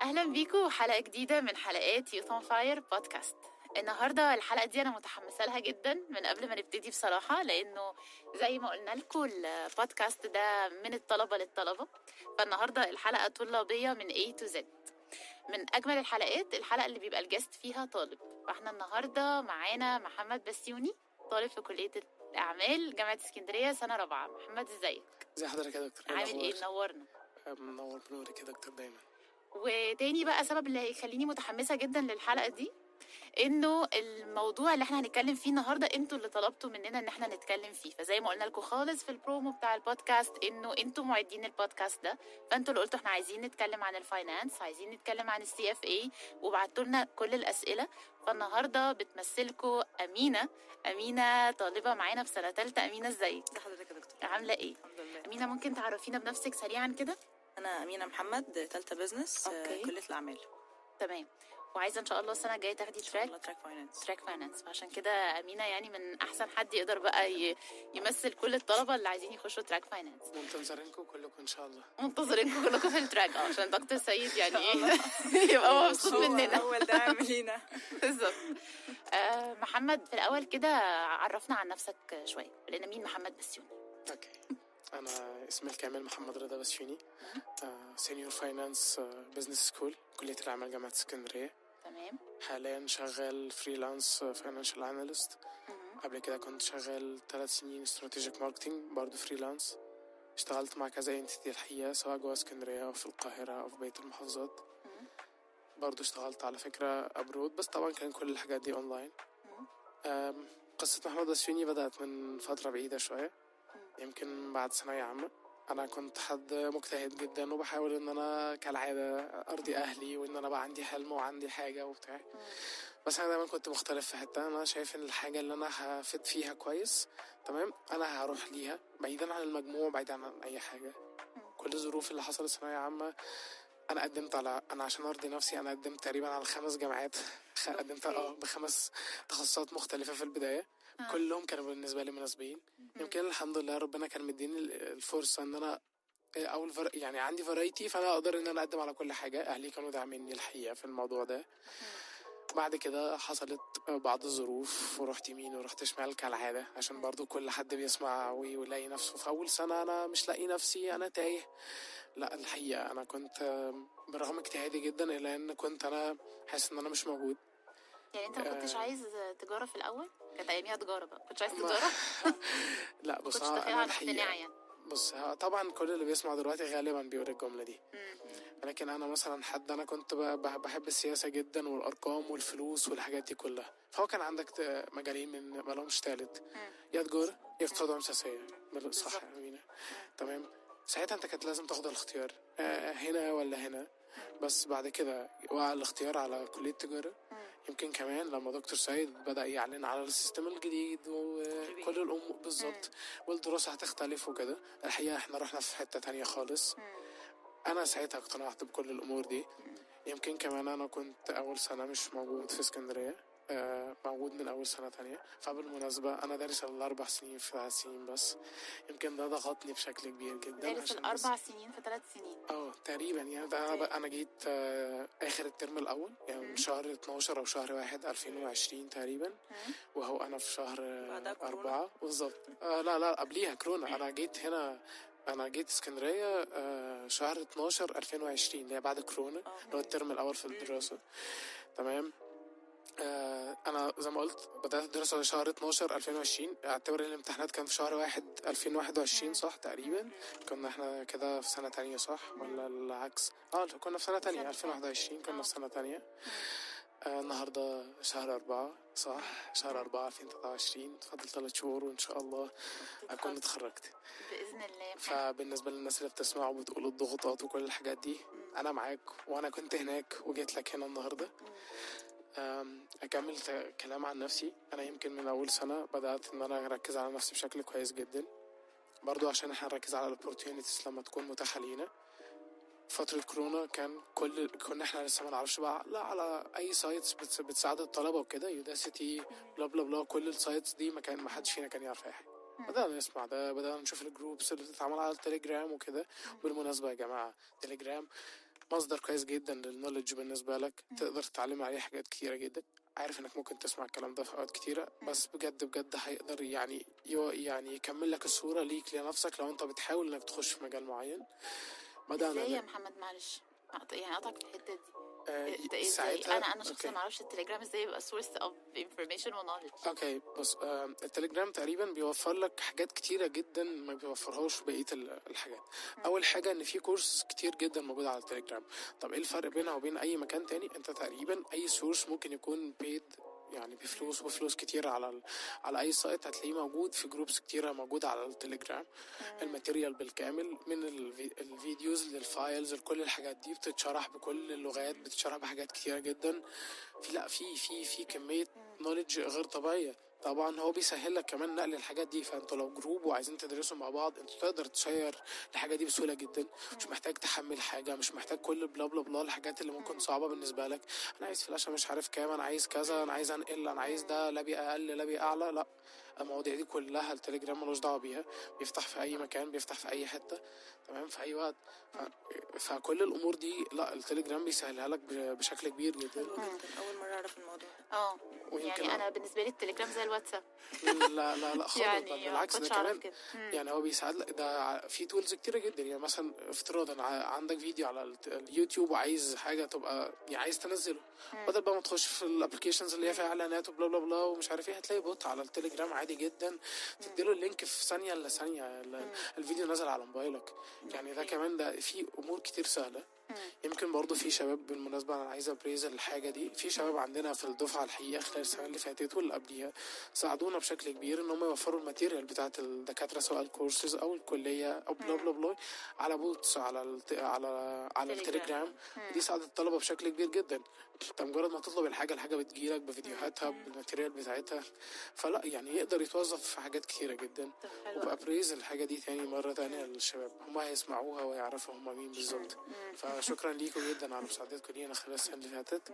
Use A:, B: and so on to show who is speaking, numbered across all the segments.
A: اهلا بيكم حلقة جديدة من حلقات Youth on Fire podcast. النهارده الحلقة دي انا متحمسة لها جدا من قبل ما نبتدي بصراحه، لانه زي ما قلنا لكم البودكاست ده من الطلبة للطلبه، فالنهارده الحلقة طلابيه من A to Z. من اجمل الحلقات الحلقة اللي بيبقى ال guest فيها طالب. فاحنا النهارده معانا محمد بسيوني، طالب في كليه الاعمال جامعه اسكندرية سنة رابعه. محمد ازيك؟
B: ازي حضرتك يا دكتور؟
A: عامل ايه؟ منورنا.
B: منور بنورك يا دكتور دايما.
A: وتاني بقى سبب اللي هيخليني متحمسة جدا للحلقة دي انه الموضوع اللي احنا هنتكلم فيه النهارده انتوا اللي طلبتوا مننا ان احنا نتكلم فيه. فزي ما قلنا لكم خالص في البرومو بتاع البودكاست انه انتوا معدين البودكاست ده، فانتوا اللي قلتوا احنا عايزين نتكلم عن ال finance، عايزين نتكلم عن ال CFA، وبعتوا لنا كل الاسئله. فالنهارده بتمثلكم امينه. امينه طالبه معانا في سنة ثالثة. امينه ازيك؟
C: ازي حضرتك يا دكتور؟
A: عامله ايه؟
C: الحمد لله.
A: امينه ممكن تعرفينا بنفسك سريعا كده؟
C: انا امينه محمد، ثالثة business، كليه الاعمال.
A: تمام. وعايزه ان شاء الله السنة الجاية تاخدي track
C: track finance.
A: track finance. فعشان كده امينه يعني من احسن حد يقدر بقى يمثل كل الطلبة اللي عايزين يخشوا track finance.
B: منتظرينكم كلكم ان شاء الله.
A: منتظرينكم كلكم في ال track، عشان دكتور سيد يعني ايه يبقى مبسوط مننا.
C: اول دعم لينا.
A: بالظبط. محمد في الاول كده عرفنا عن نفسك شويه، لان مين محمد بسيوني؟
B: okay، أنا اسمي الكامل محمد رضا بسيوني، senior finance business school، كلية الأعمال جامعة اسكندرية.
A: تمام.
B: حاليا شغال freelance financial analyst. قبل كده كنت شغال 3 سنين strategic marketing برضه freelance. اشتغلت مع كذا entity الحقيقة، سواء جوه اسكندرية أو في القاهرة أو في بقية المحافظات. برضه اشتغلت على فكرة abroad، بس طبعا كان كل الحاجات دي اونلاين. قصة محمد بسيوني بدأت من فترة بعيدة شوية، يمكن بعد ثانوية عامة. أنا كنت حد مجتهد جدا، وبحاول إن أنا كالعادة أرضي أهلي، وإن أنا بقى عندي حلم وعندي حاجة وبتاع. بس أنا دايما كنت مختلف في حتة. أنا شايف إن الحاجة اللي أنا هفت فيها كويس، تمام، أنا هروح ليها بعيدا عن المجموع، بعيدا عن أي حاجة. كل الظروف اللي حصلت ثانوية عامة أنا قدمت على، أنا عشان أرضي نفسي أنا قدمت تقريبا على 5 جامعات. قدمت ب5 تخصصات مختلفة في البداية. كلهم كانوا بالنسبة لي مناسبين. يمكن الحمد لله ربنا كان مديني الفرصة ان انا اول يعني عندي variety، فانا اقدر ان انا اقدم على كل حاجة. اهلي كانوا داعميني الحقيقة في الموضوع ده. بعد كده حصلت بعض الظروف ورحت يمين ورحت شمال كالعادة، عشان برضو كل حد بيسمع ويلاقي نفسه في اول سنة انا مش لاقي نفسي، انا تايه. لا الحقيقة انا كنت برغم اجتهادي جدا الا ان كنت انا حاسس ان انا مش موجود.
A: يعني انت ما كنتش عايز تجارة في الاول؟ كانت اياميها تجارة بقى، كنتش عايز تجارة؟
B: لا بص، انا الحقيقة
A: يعني.
B: بص طبعا كل اللي بيسمع دلوقتي غالبا بيقول الجملة دي، ولكن انا مثلا حد انا كنت بحب السياسة جدا والارقام والفلوس والحاجات دي كلها. فهو كان عندك مجالين من ما لهمش ثالث، يا تجارة يا اقتصاد وعلوم سياسية. صح يا امينه؟ تمام. ساعتها انت كانت لازم تاخد الاختيار، هنا ولا هنا. بس بعد كده وقع الاختيار على كلية تجارة. يمكن كمان لما دكتور سيد بدأ يعلن على ال system الجديد وكل الأمور بالظبط، والدراسة هتختلف وكده، الحقيقة احنا رحنا في حتة تانية خالص. أنا ساعتها اقتنعت بكل الأمور دي. يمكن كمان أنا كنت أول سنة مش موجود في اسكندرية، موجود من أول سنة تانية. فبالمناسبة أنا دارس 4 سنين في 3 سنين بس. يمكن ده ضغطني بشكل كبير جدا.
A: دارس 4 سنين في 3 سنين؟
B: تقريبا يعني. أنا جيت آخر الترم الأول، يعني من شهر 12 أو شهر 1 2020 تقريبا، وهو أنا في شهر 4 بالظبط. لا قبليها كورونا. أنا جيت هنا، أنا جيت اسكندرية شهر 12 2020 اللي هي بعد كورونا، اللي هو الترم الأول في الدراسة. تمام. أنا زي ما قلت بدأت الدراسة شهر 12 2020. اعتبر الامتحانات كان في شهر 1 2021 صح تقريبا. كنا احنا كده في سنة تانية صح ولا العكس؟ كنا في سنة تانية 2021، كنا في سنة تانية. النهاردة شهر 4 صح، شهر 4 2023. فاضل 3 شهور وإن شاء الله أكون اتخرجت
A: بإذن الله.
B: فبالنسبة للناس اللي بتسمع وبتقول الضغوطات وكل الحاجات دي، أنا معاك، وأنا كنت هناك وجيت لك هنا النهاردة. أكمل كلام عن نفسي. أنا يمكن من أول سنة بدأت إن أنا أركز على نفسي بشكل كويس جدا، برضو عشان إحنا نركز على ال opportunities لما تكون متاحة لينا. فترة كورونا كان كنا إحنا لسه ما نعرفش بقى لا على أي sites بتساعد الطلبة وكده، Udacity blah blah blah، كل ال sites دي ما حدش فينا كان يعرف أي حاجة. بدأنا نسمع ده، بدأنا نشوف ال groups اللي بتتعمل على التليجرام وكده. بالمناسبة يا جماعة، تليجرام مصدر كويس جدا لل knowledge بالنسبة لك، تقدر تتعلم عليه حاجات كتيرة جدا. عارف انك ممكن تسمع الكلام ده في اوقات كتيرة، بس بجد بجد هيقدر يعني يعني يكمل لك الصورة ليك لنفسك لو انت بتحاول انك تخش في مجال معين. بدأنا
A: ازاي يا محمد؟ معلش يعني اقطعك في الحتة دي.
B: ساعتها
A: انا شخصيا ما اعرفش التليجرام ازاي يبقى source of information و knowledge.
B: okay بص، التليجرام تقريبا بيوفر لك حاجات كتيرة جدا ما بيوفرهاش بقية الحاجات. اول حاجة ان في course كتير جدا موجود على التليجرام. طب ايه الفرق بينها وبين اي مكان تاني؟ انت تقريبا اي source ممكن يكون paid، يعني بفلوس وفلوس كتير على اي site هتلاقيه موجود في groups كتيرة موجودة على التليجرام. ال material بالكامل من ال videos لل files، لكل الحاجات دي بتتشرح بكل اللغات، بتتشرح بحاجات كتيرة جدا. في لا في في في كمية knowledge غير طبيعية. طبعا هو بيسهل لك كمان نقل الحاجات دي، فانتوا لو group وعايزين تدرسوا مع بعض انتوا تقدر ت share الحاجة دي بسهولة جدا. مش محتاج تحمل حاجة، مش محتاج كل blah blah blah الحاجات اللي ممكن صعبة بالنسبة لك. انا عايز فلاشه مش عارف كام، انا عايز كذا، انا عايز انقل، انا عايز ده لابي اقل لابي اعلى. لا، المواضيع دي كلها التليجرام ملوش دعوه بيها، بيفتح في اي مكان، بيفتح في اي حتة، تمام، في اي وقت. فكل الامور دي لا التليجرام بيسهلها لك بشكل كبير جدا.
C: حلو جدا، اول مرة اعرف الموضوع ده.
A: يعني انا بالنسبة لي التليجرام زي الواتساب.
B: لا لا لا خالص،
A: يعني
B: بالعكس ده كمان يعني هو بيساعد لك. ده في tools كتيرة جدا. يعني مثلا افتراضا عندك فيديو على اليوتيوب وعايز حاجة تبقى يعني عايز تنزله، بدل بقى ما تخش في ال applications اللي هي فيها اعلانات و blah blah blah ومش عارف ايه، هتلاقي bot على التليجرام عادي جدا تديله ال link في ثانية الا ثانية الفيديو نزل على موبايلك. يعني ده كمان ده في امور كتير سهلة. يمكن برضو في شباب، بالمناسبة أنا عايز أ praise الحاجة دي، في شباب عندنا في الدفعة الحقيقة خلال السنة اللي فاتت واللي قبليها ساعدونا بشكل كبير إن هم يوفروا ال material بتاعة الدكاترة سواء الكورسز أو الكلية أو blah blah blah على bots على على على التليجرام. دي ساعدت الطلبة بشكل كبير جدا. أنت مجرد ما تطلب الحاجة بتجيلك بفيديوهاتها بال material بتاعتها. فلا يعني يقدر يتوظف في حاجات كتيرة جدا. وب praise الحاجة دي تاني مرة تانية للشباب، هم هيسمعوها ويعرفوا هم مين بالظبط. فشكرا ليكم جدا على مساعدتكم لينا خلال السنة اللي فاتت.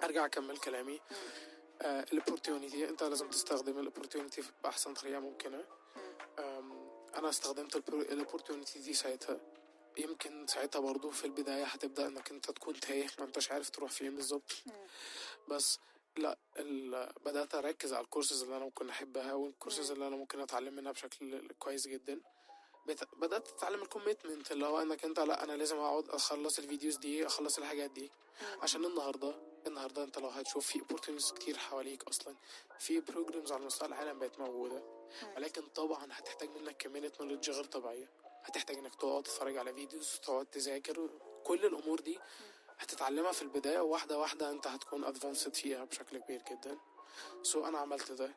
B: ارجع اكمل كلامي. ال opportunity، انت لازم تستخدم ال opportunity باحسن طريقه ممكنة. انا استخدمت ال opportunity دي ساعتها. يمكن ساعتها برضو في البداية هتبدا انك انت تكون تايه، ما انتش عارف تروح فين بالظبط. بس لا، بدات اركز على الكورسز اللي انا ممكن احبها والكورسز اللي انا ممكن اتعلم منها بشكل كويس جدا. بدأت تتعلم ال commitment اللي هو انك انت لا انا لازم اقعد اخلص ال videos دي، اخلص الحاجات دي، عشان النهارده انت لو هتشوف في opportunities كتير حواليك اصلا، في programs على مستوى العالم بقت موجودة، ولكن طبعا هتحتاج منك كمية knowledge غير طبيعية. هتحتاج انك تقعد تتفرج على videos، تقعد تذاكر، كل الامور دي هتتعلمها في البداية، واحدة واحدة انت هتكون advanced فيها بشكل كبير جدا. so انا عملت ده.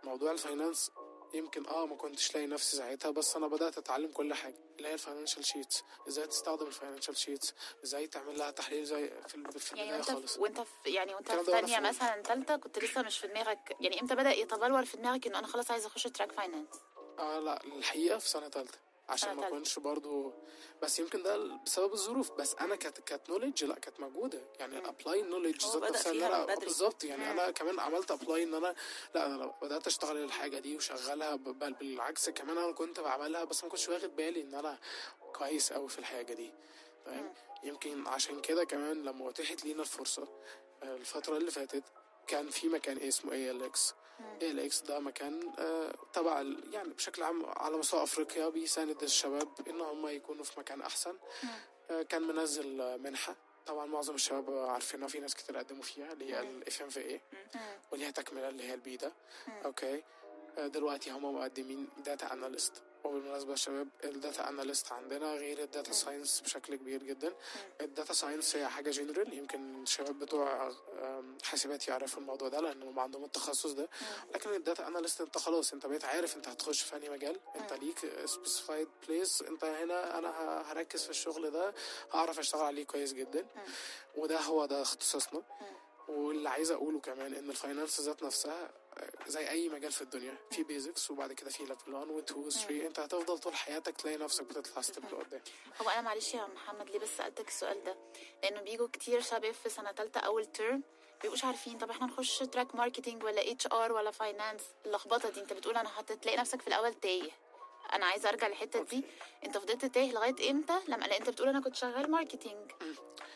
B: موضوع ال finance يمكن ما كنتش لاقي نفسي ساعتها، بس انا بدات اتعلم كل حاجة اللي هي ال financial sheets، ازاي تستخدم ال financial sheets، ازاي تعمل لها تحليل زي في البداية
A: يعني
B: خالص.
A: وانت في يعني وانت في ثانية مثلا ثالثة كنت لسه مش في دماغك، يعني امتى بدا يتبلور في دماغك انه انا خلاص عايز اخش track finance؟
B: لا الحقيقة في سنة ثالثة، عشان ما اكونش برضو، بس يمكن ده بسبب الظروف، بس انا كانت knowledge لا كانت موجودة، يعني apply knowledge ذات نفسها ان انا بالظبط، يعني انا كمان عملت apply ان انا لا انا بدات اشتغل الحاجة دي وشغلها، بل بالعكس كمان انا كنت بعملها بس ما كنتش واخد بالي ان انا كويس قوي في الحاجة دي، فاهم؟ يمكن عشان كده كمان لما اتيحت لينا الفرصة الفترة اللي فاتت كان في مكان اسمه ALX. ALX ده مكان تبع يعني بشكل عام على مستوى أفريقيا بيساند الشباب إن هم يكونوا في مكان أحسن. كان منزل منحة، طبعا معظم الشباب عارفينها، في ناس كتير قدموا فيها، اللي هي ال FMVA وليها تكملة اللي هي ال PIDA. okay، دلوقتي هم مقدمين data analyst، وبالمناسبة الشباب ال data analyst عندنا غير ال data science بشكل كبير جدا. ال data science هي حاجة جنرال، يمكن الشباب بتوع حاسبات يعرفوا الموضوع ده لأنهم عندهم التخصص ده، لكن ال data analyst انت خلاص انت بقيت عارف انت هتخش في أي مجال، انت ليك specified place، انت هنا انا هركز في الشغل ده، هعرف اشتغل عليه كويس جدا، وده هو ده اختصاصنا. واللي عايز اقوله كمان ان ال finance ذات نفسها زي اي مجال في الدنيا، في basics وبعد كده في level 1 و 2 و 3، انت هتفضل طول حياتك تلاقي نفسك بتطلع step لقدام.
A: هو انا معلش يا محمد ليه بس سالتك السؤال ده، لانه بيجوا كتير شباب في سنة ثالثة اول ترم بيبقوش عارفين طب احنا نخش track marketing ولا HR ولا finance، اللخبطة دي. انت بتقول انا هتلاقي نفسك في الاول تايه، انا عايزه ارجع للحتة دي. انت فضلت تايه لغاية امتى؟ لما لا انت بتقول انا كنت شغال marketing.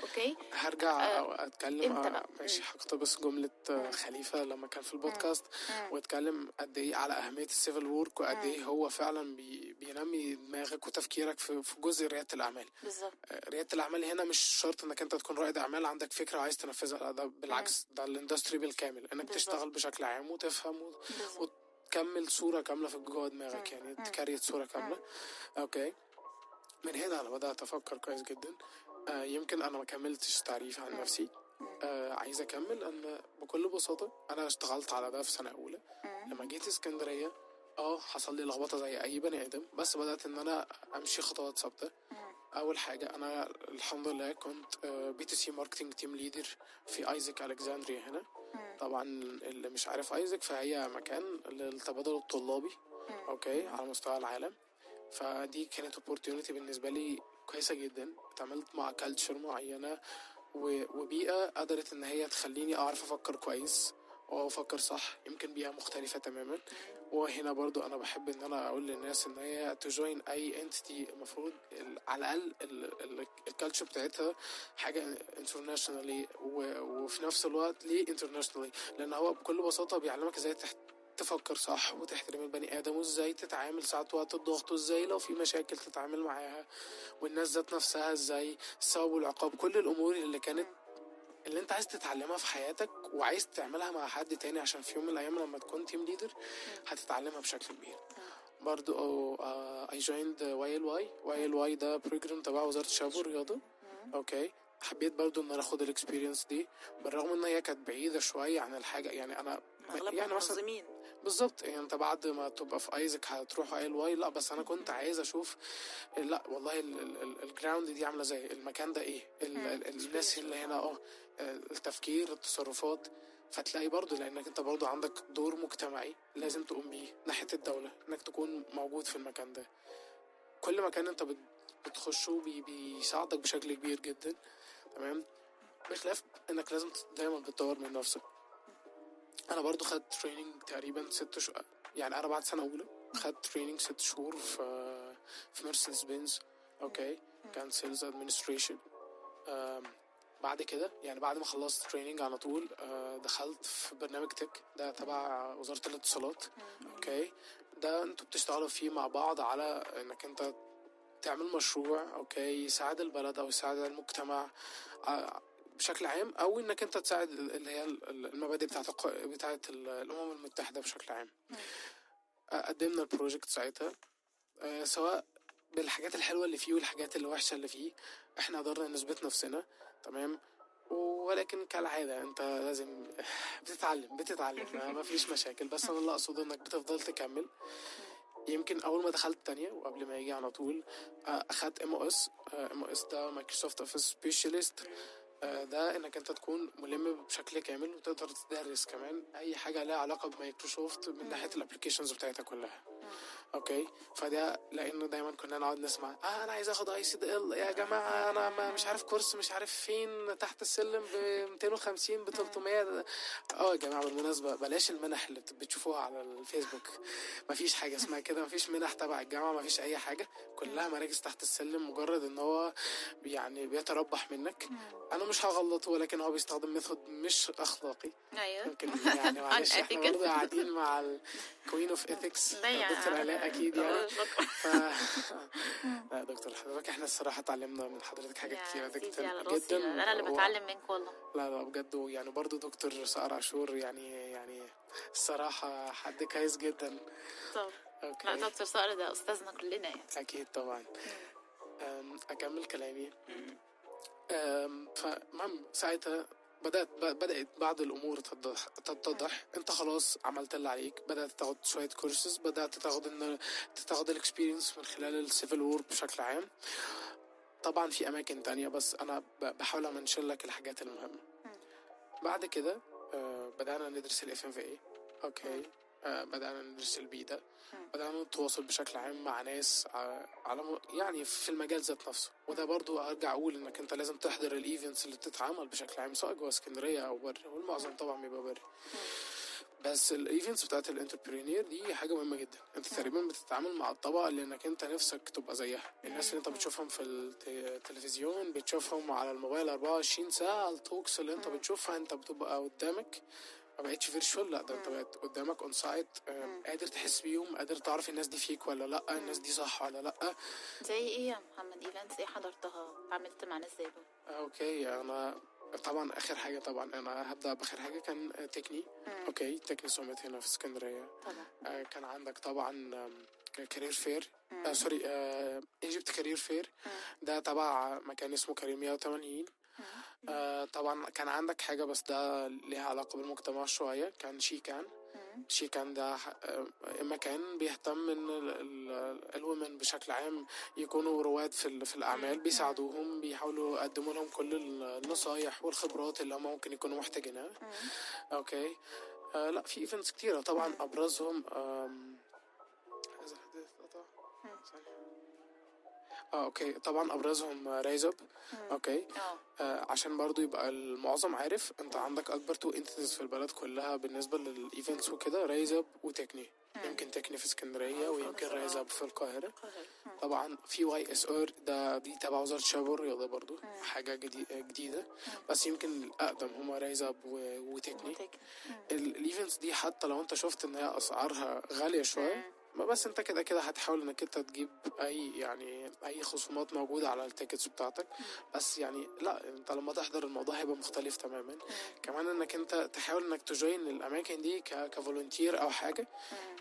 A: okay،
B: هرجع اتكلم.
A: امتى بقى؟
B: ماشي، هقتبس جملة خليفة لما كان في البودكاست واتكلم قد ايه على اهمية ال civil work وقد ايه هو فعلا بينمي دماغك وتفكيرك في جزء رياده الاعمال.
A: بالظبط.
B: رياده الاعمال هنا مش شرط انك انت تكون رائد اعمال عندك فكرة وعايز تنفذها، لا ده بالعكس، ده ال industry بالكامل، انك تشتغل بشكل عام وتفهم وتكمل صوره كاملة في جوه دماغك، يعني ت create صوره كاملة. okay، من هنا انا بدات افكر كويس جدا. يمكن انا ما كملتش تعريف عن نفسي، عايز اكمل. ان بكل بساطة انا اشتغلت على ده في سنة اولى. لما جيت اسكندرية حصل لي لخبطة زي اي بني ادم، بس بدات ان انا امشي خطوات ثابتة. اول حاجة انا الحمد لله كنت B2C marketing team leader في AIESEC Alexandria هنا. طبعا اللي مش عارف AIESEC فهي مكان للتبادل الطلابي، okay، على مستوى العالم. فدي كانت opportunity بالنسبة لي كويسة جدا. اتعاملت مع culture معينة وبيئه قدرت ان هي تخليني اعرف افكر كويس وافكر صح، يمكن بيئة مختلفة تماما. وهنا برضو انا بحب ان انا اقول للناس ان هي ت join اي entity المفروض على الاقل ال culture بتاعتها حاجة internationally، وفي نفس الوقت ليه internationally؟ لان هو بكل بساطة بيعلمك ازاي تفكر صح وتحترم البني ادم، وازاي تتعامل ساعة وقت الضغط، وازاي لو في مشاكل تتعامل معاها، والناس ذات نفسها ازاي الثواب والعقاب، كل الامور اللي كانت اللي انت عايز تتعلمها في حياتك وعايز تعملها مع حد تاني، عشان في يوم من الايام لما تكون team leader هتتعلمها بشكل كبير. برضو I joined YLY. YLY ده program تبع وزارة الشباب والرياضة. okay، حبيت برضو ان انا اخد ال experience دي، بالرغم ان هي كانت بعيدة شوية عن الحاجة، يعني انا يعني مثلا بالظبط، يعني انت بعد ما تبقى في AIESEC هتروح ILY، لا بس انا كنت عايز اشوف، لا والله ال ground دي عامله زي المكان ده ايه، الناس اللي هنا التفكير، التصرفات. فتلاقي برضو لانك انت برضو عندك دور مجتمعي لازم تقوم بيه ناحية الدولة، انك تكون موجود في المكان ده. كل مكان انت بتخشه بيساعدك بشكل كبير جدا، تمام، بخلاف انك لازم دايما بتطور من نفسك. انا برضو خدت training تقريبا 6 شهور، يعني انا بعد سنة اولى خدت training 6 شهور في مرسيدس بنز. okay، كان sales administration. بعد كده يعني بعد ما خلصت training على طول دخلت في برنامج tech ده تبع وزارة الاتصالات. okay، ده انتوا بتشتغلوا فيه مع بعض على انك انت تعمل مشروع، okay، يساعد البلد او يساعد المجتمع بشكل عام، او انك انت تساعد اللي هي المبادئ بتاعت الامم المتحدة بشكل عام. قدمنا ال project ساعتها، سواء بالحاجات الحلوة اللي فيه والحاجات الوحشة اللي فيه، احنا قدرنا نثبت نفسنا، تمام. ولكن كالعادة انت لازم بتتعلم ما فيش مشاكل. بس انا اللي اقصده انك بتفضل تكمل. يمكن اول ما دخلت تانية وقبل ما يجي على طول اخدت MOS. MOS ده Microsoft Office Specialist. ده انك انت تكون ملم بشكل كامل وتقدر تدرس كمان اي حاجة لها علاقة بمايكروسوفت من ناحية ال applications بتاعتها كلها. okay، فده لانه دايما كنا نقعد نسمع انا عايز اخد ICDL يا جماعة، انا مش عارف كورس مش عارف فين تحت السلم ب 250 ب 300. يا جماعة بالمناسبة بلاش المنح اللي بتشوفوها على الفيسبوك، مفيش حاجة اسمها كده، مفيش منح تبع الجامعة، مفيش اي حاجة، كلها مراكز تحت السلم، مجرد ان هو يعني بيتربح منك. انا مش هغلطه، ولكن هو بيستخدم method مش اخلاقي.
A: ايوه،
B: يمكن يعني معلش احنا برضه قاعدين مع ال queen of ethics دكتور الاء اكيد يعني. لا دكتور حضرتك احنا الصراحة اتعلمنا من حضرتك حاجات كتيرة جدا.
A: انا اللي بتعلم منك والله.
B: لا بجد يعني برضه دكتور سارة عاشور يعني الصراحة حد كويس جدا.
A: طب لا دكتور سارة ده استاذنا كلنا يعني.
B: اكيد طبعا. اكمل كلامي. فمهم ساعتها بدأت بعض الأمور تتضح. أنت خلاص عملت اللي عليك، بدأت تاخد شوية كورسز، بدأت تاخد ال experience من خلال ال civil work بشكل عام. طبعا في أماكن تانية، بس أنا بحاول أ mention لك الحاجات المهمة. بعد كده بدأنا ندرس ال FMVA. okay، بدأنا ندرس ال PIDA، بدأنا نتواصل بشكل عام مع ناس على يعني في المجال ذات نفسه. وده برضو أرجع أقول إنك أنت لازم تحضر ال events اللي بتتعمل بشكل عام، سواء جوه اسكندرية أو بره، والمعظم طبعا بيبقى بره. بس ال events بتاعت ال entrepreneur دي حاجة مهمة جدا. انت تقريبا بتتعامل مع الطبقة اللي انك انت نفسك تبقى زيها، الناس اللي انت بتشوفهم في التلفزيون، بتشوفهم على الموبايل 24 ساعة، ال talks اللي انت بتشوفها انت بتبقى قدامك، ما بقتش virtual، لا ده انت بقت قدامك on site، قادر تحس بيهم، قادر تعرف الناس دي فيك ولا لا، الناس دي صح ولا لا.
A: زي ايه يا محمد؟ events ايه حضرتها؟ اتعاملت مع ناس زي دول؟
B: okay، انا طبعا اخر حاجة، طبعا انا هبدا باخر حاجة، كان Techne. okay، Techne Summit هنا في اسكندرية
A: طبعا.
B: كان عندك طبعا career fair، sorry، Egypt Career Fair، ده تبع مكان اسمه Career 180. طبعا كان عندك حاجة بس ده ليها علاقة بالمجتمع شوية، كان SheCan. SheCan ده مكان بيهتم ان ال women بشكل عام يكونوا رواد في الاعمال، بيساعدوهم، بيحاولوا يقدموا لهم كل النصايح والخبرات اللي هم ممكن يكونوا محتاجينها. okay، لا في events كتيرة طبعا، ابرزهم هذا الحديث اتقطع. Okay، طبعا ابرزهم RiseUp. Okay، عشان برضو يبقى المعظم عارف، انت عندك اكبر two entities في البلد كلها بالنسبة لل events وكده، RiseUp و Techne. يمكن Techne في اسكندرية ويمكن RiseUp في القاهرة. طبعا في YSR، ده دي تبع وزارة الشباب والرياضة برضو، حاجة جديدة، بس يمكن الاقدم هما RiseUp و Techne. ال events دي حتى لو انت شفت ان هي اسعارها غالية شوية، ما بس انت كده كده هتحاول انك انت تجيب اي يعني اي خصومات موجودة على ال tickets بتاعتك، بس يعني لا، انت لما تحضر الموضوع هيبقى مختلف تماما. كمان انك انت تحاول انك ت join الاماكن دي ك volunteer او حاجة،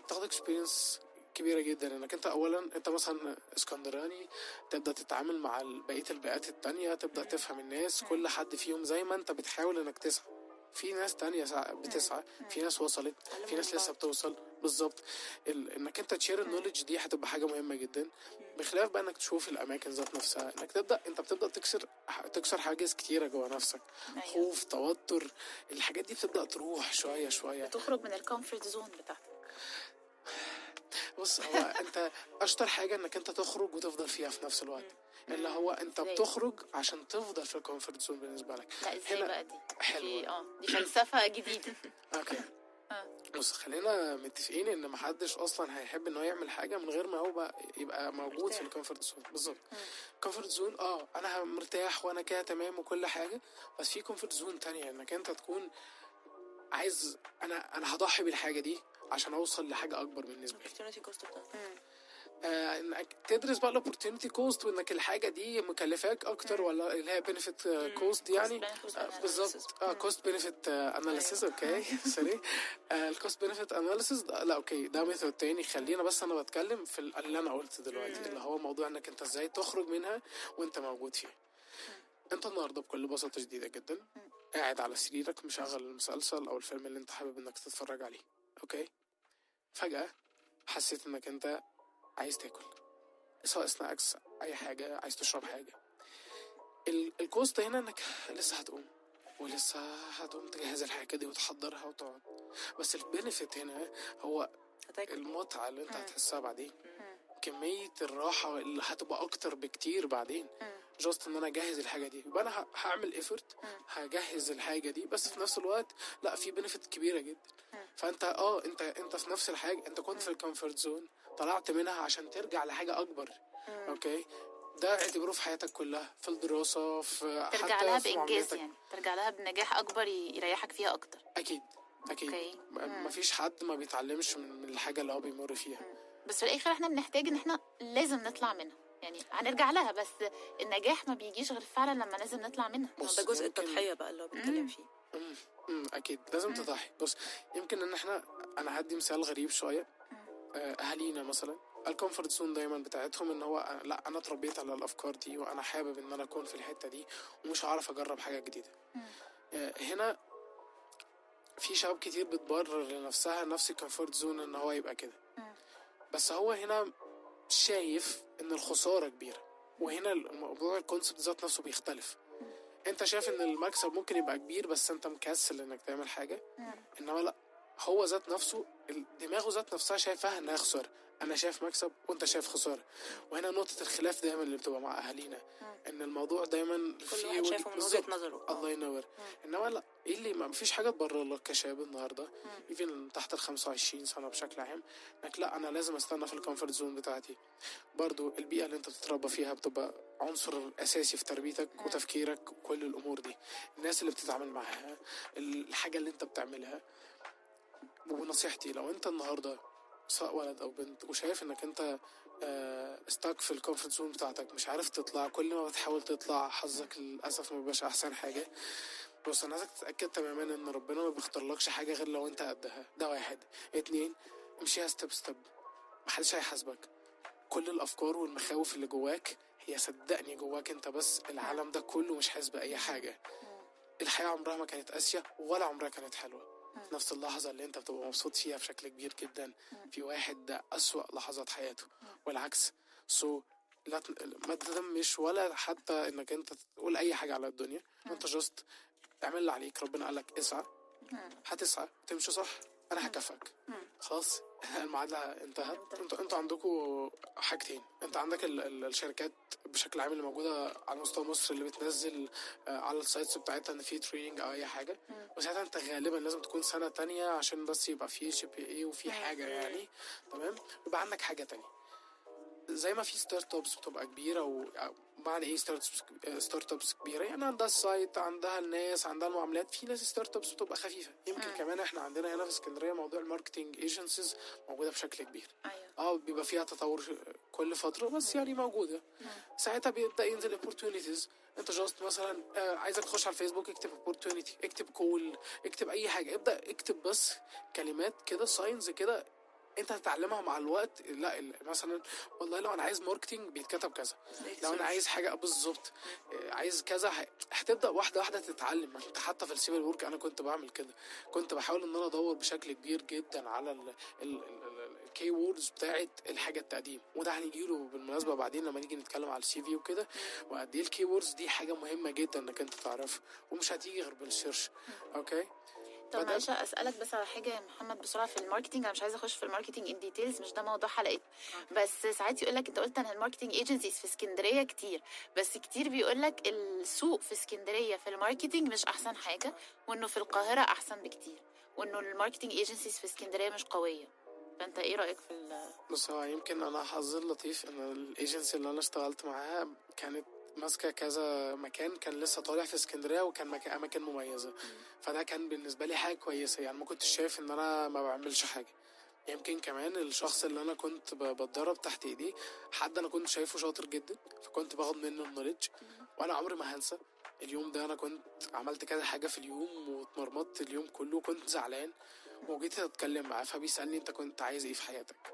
B: تاخد experience كبيرة جدا، انك انت اولا انت مثلا اسكندراني، تبدأ تتعامل مع بقية البيئات التانية، تبدأ تفهم الناس، كل حد فيهم زي ما انت بتحاول انك تسعى، في ناس تانية بتسعى، في ناس وصلت، في ناس لسه بتوصل. بالظبط، انك انت ت share ال knowledge دي هتبقى حاجة مهمة جدا، بخلاف بقى انك تشوف الاماكن ذات نفسها، انك تبدأ، انت بتبدأ تكسر حاجز كتيرة جوا نفسك، خوف، توتر، الحاجات دي بتبدأ تروح شوية شوية،
A: بتخرج من ال comfort zone بتاعتك.
B: بص، هو انت اشطر حاجة انك انت تخرج وتفضل فيها في نفس الوقت، اللي هو انت بتخرج عشان تفضل في ال comfort zone بالنسبة لك.
A: لا ازاي بقى دي؟
B: حلوة،
A: دي فلسفة جديدة.
B: okay، بص، خلينا متفقين ان محدش اصلا هيحب ان هو يعمل حاجة من غير ما هو بقى يبقى موجود في ال comfort zone. بالظبط، comfort zone، انا مرتاح وانا كده تمام وكل حاجة، بس في comfort zone تانية انك انت تكون عايز، انا هضحي بالحاجة دي عشان اوصل لحاجة اكبر بالنسبة لي. انك تدرس بقى ال opportunity cost، وانك الحاجة دي مكلفاك اكتر ولا اللي هي benefit cost يعني. بالظبط، cost benefit analysis. okay sorry، ال cost benefit analysis، لا okay، ده method تاني. خلينا بس انا بتكلم في اللي انا قلت دلوقتي، اللي هو موضوع انك انت ازاي تخرج منها وانت موجود فيها. انت النهارده بكل بساطة شديدة جدا قاعد على سريرك مشغل المسلسل او الفيلم اللي انت حابب انك تتفرج عليه. okay، فجاة حسيت انك انت عايز تاكل، سواء snacks، اي حاجة، عايز تشرب حاجة. ال cost هنا انك لسه هتقوم، ولسه هتقوم تجهز الحاجة دي وتحضرها وتقعد، بس ال benefit هنا هو المتعة اللي انت هتحسها بعدين، كمية الراحة اللي هتبقى اكتر بكتير بعدين. just ان انا اجهز الحاجة دي، يبقى انا هعمل effort، هجهز الحاجة دي، بس في نفس الوقت لا، في benefit كبيرة جدا. فانت انت في نفس الحاجة، انت كنت في ال comfort zone، طلعت منها عشان ترجع لحاجة اكبر. okay، ده اعتبره في حياتك كلها، في الدراسة، في
A: ترجع
B: حتى
A: لها
B: في
A: بانجاز
B: معاملاتك.
A: يعني ترجع لها بنجاح اكبر يريحك فيها اكتر.
B: اكيد اكيد،
A: okay.
B: مفيش حد ما بيتعلمش من الحاجة اللي هو بيمر فيها.
A: بس في الاخر احنا بنحتاج ان احنا لازم نطلع منها، يعني هنرجع لها، بس النجاح ما بيجيش غير فعلا لما لازم نطلع منها.
B: بص،
C: ده جزء
B: يمكن-
C: التضحية بقى اللي هو بيتكلم فيه.
B: اكيد لازم تضحي. بص، يمكن ان احنا، انا هدي مثال غريب شوية، اهالينا مثلا ال comfort zone دايما بتاعتهم ان هو لا، انا اتربيت على الافكار دي وانا حابب ان انا اكون في الحتة دي ومش هعرف اجرب حاجة جديدة. هنا في شباب كتير بتبرر لنفسها نفس ال comfort zone ان هو يبقى كده، بس هو هنا شايف ان الخسارة كبيرة، وهنا الموضوع ال concept ذات نفسه بيختلف. انت شايف ان المكسب ممكن يبقى كبير بس انت مكسل انك تعمل حاجة، انما لا، هو ذات نفسه دماغه ذات نفسها شايفاها انها خسارة. انا شايف مكسب وانت شايف خسارة. وهنا نقطة الخلاف دايما اللي بتبقى مع اهالينا، ان الموضوع دايما
C: كل واحد شايفه من وجهه نظره.
B: الله ينور. انما لا، ايه اللي ما فيش حاجة تبرر لك كشاب النهارده even تحت ال 25 سنة بشكل عام، انك لا انا لازم استنى في ال comfort zone بتاعتي. برضو البيئة اللي انت بتتربى فيها بتبقى عنصر اساسي في تربيتك وتفكيرك وكل الامور دي، الناس اللي بتتعامل معاها، الحاجة اللي انت بتعملها. ونصيحتي لو انت النهارده سواء ولد او بنت وشايف انك انت stuck في ال comfort zone بتاعتك، مش عارف تطلع، كل ما بتحاول تطلع حظك للاسف ما بيبقاش احسن حاجة. بص، انا عايزك تتاكد تماما ان ربنا ما بيختارلكش حاجة غير لو انت قدها. ده واحد. اتنين، امشيها step step، محدش هيحاسبك. كل الافكار والمخاوف اللي جواك هي صدقني جواك انت بس، العالم ده كله مش حاسس باي حاجة. الحياة عمرها ما كانت قاسية ولا عمرها كانت حلوة. في نفس اللحظة اللي انت بتبقى مبسوط فيها بشكل كبير جدا، في واحد ده أسوأ لحظات حياته، والعكس. لا ما تذمش ولا حتى انك انت تقول اي حاجة على الدنيا. انت just اعمل اللي عليك، ربنا قالك اسعى، هتسعى تمشي صح، انا هكافئك. خلاص المعادلة انتهت. انتوا عندكم حاجتين، انت عندك الشركات بشكل عام اللي موجودة على مستوى مصر اللي بتنزل على ال sites بتاعتها ان في training او اي حاجة، وساعتها انت غالبا لازم تكون سنة تانية عشان بس يبقى في GPA وفي حاجة يعني، تمام؟ يبقى عندك حاجة تانية. زي ما في startups بتبقى كبيرة، ومعنى ايه startups كبيرة؟ يعني عندها ال site، عندها الناس، عندها المعاملات. في ناس startups بتبقى خفيفة. يمكن كمان احنا عندنا هنا في اسكندرية موضوع ال marketing agencies موجودة بشكل كبير.
A: أيوة.
B: بيبقى فيها تطور كل فترة، بس يعني موجودة. ساعتها بيبدا ينزل opportunities. انت just مثلا عايزك تخش على الفيسبوك، اكتب opportunity، اكتب call، اكتب اي حاجة، ابدا اكتب بس كلمات كده، signs كده انت هتتعلمها مع الوقت. لا مثلا والله لو انا عايز marketing بيتكتب كذا، لو انا عايز حاجة بالظبط عايز كذا، هتبدا واحدة واحدة تتعلم. انت حتى في ال civil work انا كنت بعمل كده، كنت بحاول ان انا ادور بشكل كبير جدا على ال keywords بتاعه الحاجة التقديم، وده هنيجي له بالمناسبة بعدين لما نيجي نتكلم على ال CV وكده، وقد ايه ال keywords دي حاجة مهمة جدا انك انت تعرفها، ومش هتيجي غير بال search. okay.
A: طب معلش اسالك بس على حاجة يا محمد بسرعة في ال marketing، انا مش عايزه اخش في ال marketing in details، مش ده موضوع حلقتنا، بس ساعات يقول لك، انت قلت ان ال marketing agencies في اسكندرية كتير، بس كتير بيقول لك السوق في اسكندرية في ال marketing مش احسن حاجة، وانه في القاهرة احسن بكتير، وانه ال marketing agencies في اسكندرية مش قوية. فانت ايه رايك في
B: بص، هو يمكن انا حظي اللطيف ان الايجنسي اللي انا اشتغلت معاها كانت ماسكه كذا مكان، كان لسه طالع في اسكندرية، وكان اماكن مميزة، فده كان بالنسبة لي حاجة كويسة. يعني ما كنتش شايف ان انا ما بعملش حاجة. يمكن كمان الشخص اللي انا كنت بتدرب تحت ايديه حد انا كنت شايفه شاطر جدا، فكنت باخد منه ال knowledge. وانا عمري ما هنسى اليوم ده، انا كنت عملت كذا حاجة في اليوم واتمرمطت اليوم كله، وكنت زعلان، وجيت اتكلم معاه فبيسالني انت كنت عايز ايه في حياتك؟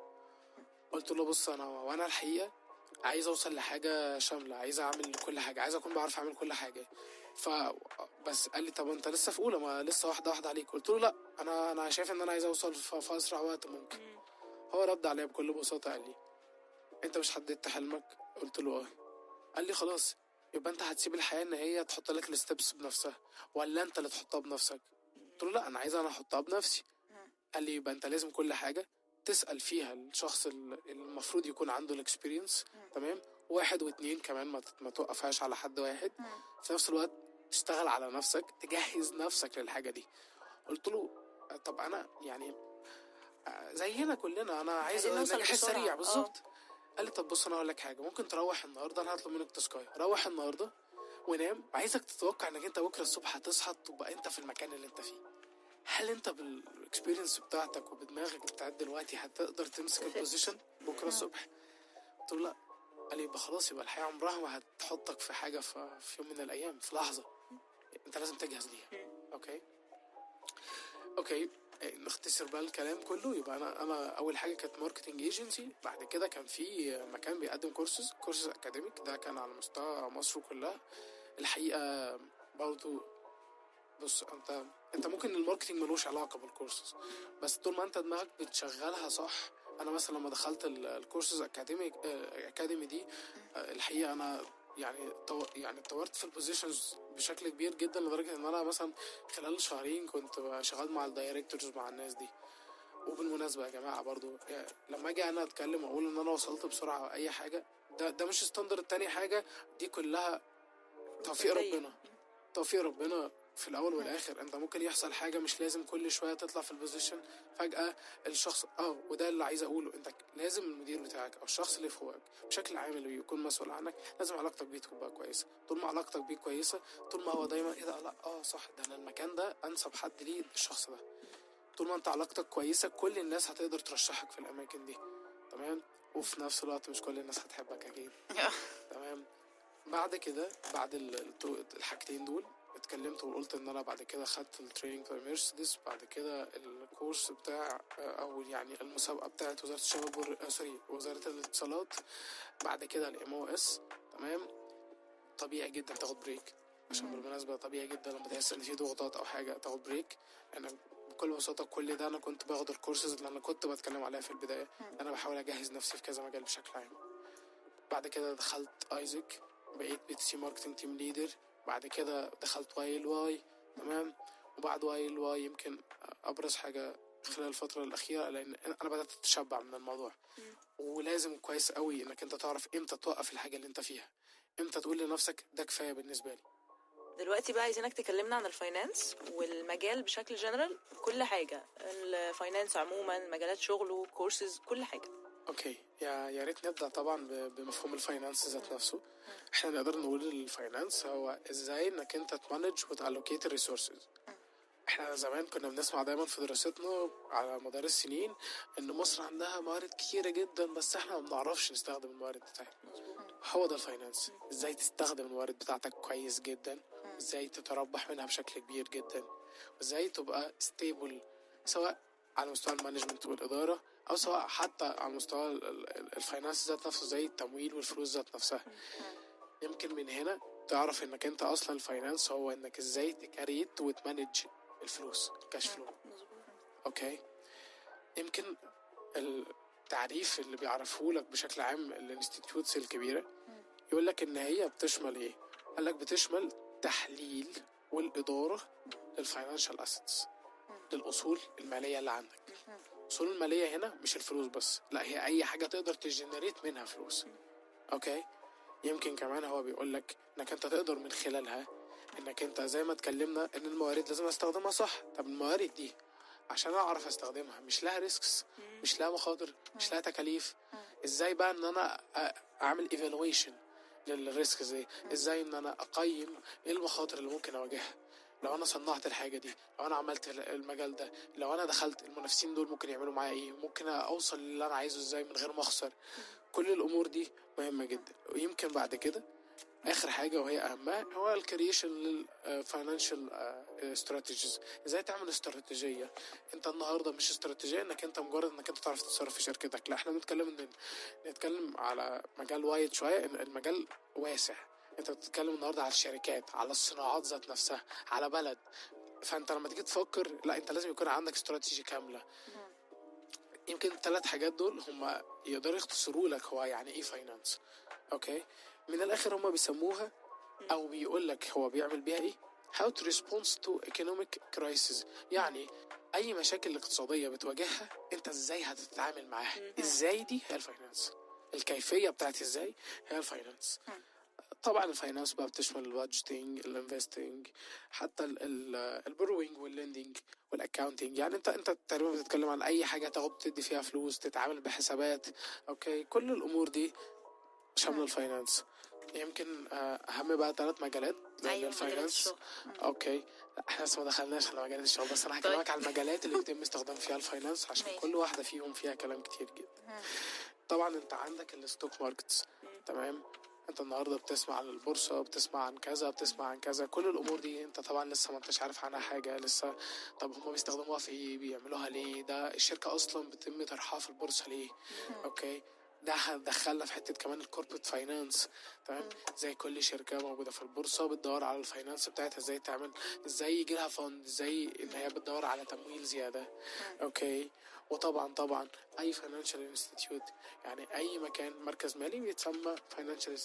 B: قلت له بص، انا الحقيقة عايز اوصل لحاجة شاملة، عايز اعمل كل حاجة، عايز اكون بعرف اعمل كل حاجة. فبس قال لي طب انت لسه في اولى، ما لسه واحدة واحدة عليك. قلت له لا، انا شايف ان انا عايز اوصل في اسرع وقت ممكن. هو رد عليا بكل بساطة، قال لي انت مش حددت حلمك؟ قلت له اه. قال لي خلاص، يبقى انت هتسيب الحياة ان هي تحط لك ال steps بنفسها، ولا انت اللي تحطها بنفسك؟ قلت له لا، انا عايز انا احطها بنفسي. قال لي يبقى انت لازم كل حاجة تسأل فيها الشخص اللي المفروض يكون عنده ال experience، تمام؟ واحد واتنين كمان، ما توقفهاش على حد واحد. في نفس الوقت تشتغل على نفسك، تجهز نفسك للحاجة دي. قلت له طب انا يعني زينا كلنا، انا عايز نجاح سريع بالظبط. قال لي طب بص، انا هقول لك حاجة، ممكن تروح النهارده، انا هطلب منك task ايه، روح النهارده ونام، عايزك تتوقع انك انت بكره الصبح هتصحى تبقى انت في المكان اللي انت فيه. هل انت بال experience بتاعتك وبدماغك بتاعت دلوقتي هتقدر تمسك ال position بكره الصبح؟ قلت له لا. قال لي يبقى خلاص، يبقى الحياة عمرها ما هتحطك في حاجة في يوم من الايام، في لحظة انت لازم تجهز ليها. okay نختصر بقى الكلام كله. يبقى انا اول حاجة كانت marketing agency، بعد كده كان في مكان بيقدم courses academic، ده كان على مستوى مصر كلها الحقيقة. برضو بص، انت ممكن ال marketing ملوش علاقة بالكورسز، بس طول ما انت دماغك بتشغلها صح. انا مثلا لما دخلت ال courses academy دي، الحقيقة انا يعني اتطورت في ال positions بشكل كبير جدا، لدرجة ان انا مثلا خلال شهرين كنت شغال مع ال directors مع الناس دي. وبالمناسبة يا جماعة برضو يعني لما اجي انا اتكلم واقول ان انا وصلت بسرعة او اي حاجة، ده مش standard. تاني حاجة دي كلها توفيق ربنا، توفيق ربنا في الاول والاخر. انت ممكن يحصل حاجة، مش لازم كل شوية تطلع في ال position فجاة الشخص وده اللي عايز اقوله، انت لازم المدير بتاعك او الشخص اللي فوقك بشكل عام اللي بيكون مسؤول عنك لازم علاقتك بيه تبقى كويسة. طول ما علاقتك بيه كويسة، طول ما هو دايما ايه ده، لا صح، ده انا المكان ده انسب حد ليه الشخص ده. طول ما انت علاقتك كويسة كل الناس هتقدر ترشحك في الاماكن دي، تمام. وفي نفس الوقت مش كل الناس هتحبك اكيد، تمام. بعد كده بعد الحاجتين دول اتكلمت وقلت ان انا بعد كده خدت ال training بتاع مرسيدس، بعد كده الكورس بتاع او يعني المسابقة بتاعت وزارة الشباب وزارة الاتصالات، بعد كده ال MOS، تمام. طبيعي جدا تاخد break، عشان بالمناسبة طبيعي جدا لما تحس ان في ضغوطات او حاجة تاخد break. انا بكل بساطة كل ده انا كنت باخد الكورسز اللي انا كنت بتكلم عليها في البداية، انا بحاول اجهز نفسي في كذا مجال بشكل عام. بعد كده دخلت AIESEC، بقيت B2C marketing team leader، بعد كده دخلت YLY، تمام. وبعد YLY يمكن ابرز حاجة خلال الفترة الاخيرة، لان انا بدات اتشبع من الموضوع. ولازم كويس قوي انك انت تعرف امتى توقف الحاجة اللي انت فيها، امتى تقول لنفسك ده كفاية بالنسبة لي.
C: دلوقتي بقى عايزينك تكلمنا عن ال finance والمجال بشكل جنرال، كل حاجة ال finance عموما، مجالات شغله، كورسز، كل حاجة.
B: okay، يا ريت نبدا طبعا بمفهوم ال finance ذات نفسه. احنا نقدر نقول ال finance هو ازاي انك انت ت manage وت allocate ال resources. احنا زمان كنا بنسمع دايما في دراستنا على مدار السنين ان مصر عندها موارد كتيرة جدا، بس احنا ما بنعرفش نستخدم الموارد بتاعتنا. هو ده ال finance، ازاي تستخدم الموارد بتاعتك كويس جدا، ازاي تتربح منها بشكل كبير جدا، وازاي تبقى stable سواء على مستوى ال management والإدارة، أو سواء حتى على مستوى ال finance ذات نفسه زي التمويل والفلوس ذات نفسها. يمكن من هنا تعرف انك انت اصلا ال finance هو انك ازاي ت create وت manage الفلوس، cash flow. okay، يمكن التعريف اللي بيعرفه لك بشكل عام ال institutes الكبيرة يقول لك ان هي بتشمل ايه؟ قال لك بتشمل تحليل والإدارة لل financial assets، للأصول المالية اللي عندك. الأصول المالية هنا مش الفلوس بس، لا هي أي حاجة تقدر ت generate منها فلوس. okay، يمكن كمان هو بيقول لك إنك أنت تقدر من خلالها إنك أنت زي ما اتكلمنا إن الموارد لازم أستخدمها صح. طب الموارد دي عشان أعرف أستخدمها مش لها risks، مش لها مخاطر، مش لها تكاليف. إزاي بقى إن أنا أعمل evaluation لل risks دي؟ إزاي إن أنا أقيم إيه المخاطر اللي ممكن أواجهها لو انا صنعت الحاجة دي، لو انا عملت المجال ده، لو انا دخلت المنافسين دول ممكن يعملوا معايا ايه، ممكن اوصل للي انا عايزه ازاي من غير ما اخسر. كل الامور دي مهمة جدا. ويمكن بعد كده اخر حاجة وهي اهمها هو ال creation لل financial strategies. ازاي تعمل استراتيجية. انت النهارده مش استراتيجية انك انت مجرد انك انت تعرف تتصرف في شركتك، لا احنا بنتكلم نتكلم على مجال wide شوية، المجال واسع. انت بتتكلم النهارده على الشركات، على الصناعات ذات نفسها، على بلد. فانت لما تيجي تفكر لا انت لازم يكون عندك استراتيجي كاملة. يمكن الثلاث حاجات دول هم يقدروا يختصروا لك هو يعني ايه finance. okay، من الاخر هم بيسموها او بيقول لك هو بيعمل بيها ايه، how to respond to economic crisis. يعني اي مشاكل اقتصادية بتواجهها انت ازاي هتتعامل معاها. ازاي دي هي ال finance، الكيفية بتاعت ازاي هي ال finance. طبعا ال finance بقى بتشمل ال budgeting، ال investing، حتى ال borrowing وال lending وال accounting. يعني انت تقريبا بتتكلم عن اي حاجة تاخد تدي فيها فلوس، تتعامل بحسابات. okay، كل الامور دي شاملة ال finance. يمكن اهم بقى 3 مجالات لل finance. okay، احنا لسه ما دخلناش على مجالات الشغل، بس انا هكلمك على المجالات اللي بيتم استخدام فيها ال finance عشان كل واحدة فيهم فيها كلام كتير جدا. طبعا انت عندك ال stock markets، تمام. انت النهارده بتسمع عن البورصة، بتسمع عن كذا، بتسمع عن كذا، كل الامور دي انت طبعا لسه ما انتش عارف عنها حاجة لسه. طب هما بيستخدموها في ايه؟ بيعملوها ليه؟ ده الشركة اصلا بتتم طرحها في البورصة ليه؟ okay، ده هندخلنا في حتة كمان ال corporate finance، تمام. زي كل شركة موجودة في البورصة بتدور على ال finance بتاعتها، ازاي تعمل، ازاي يجي لها fund، ازاي ان هي بتدور على تمويل زيادة، okay. وطبعا طبعا اي financial institute، يعني اي مكان مركز مالي بيتسمى financial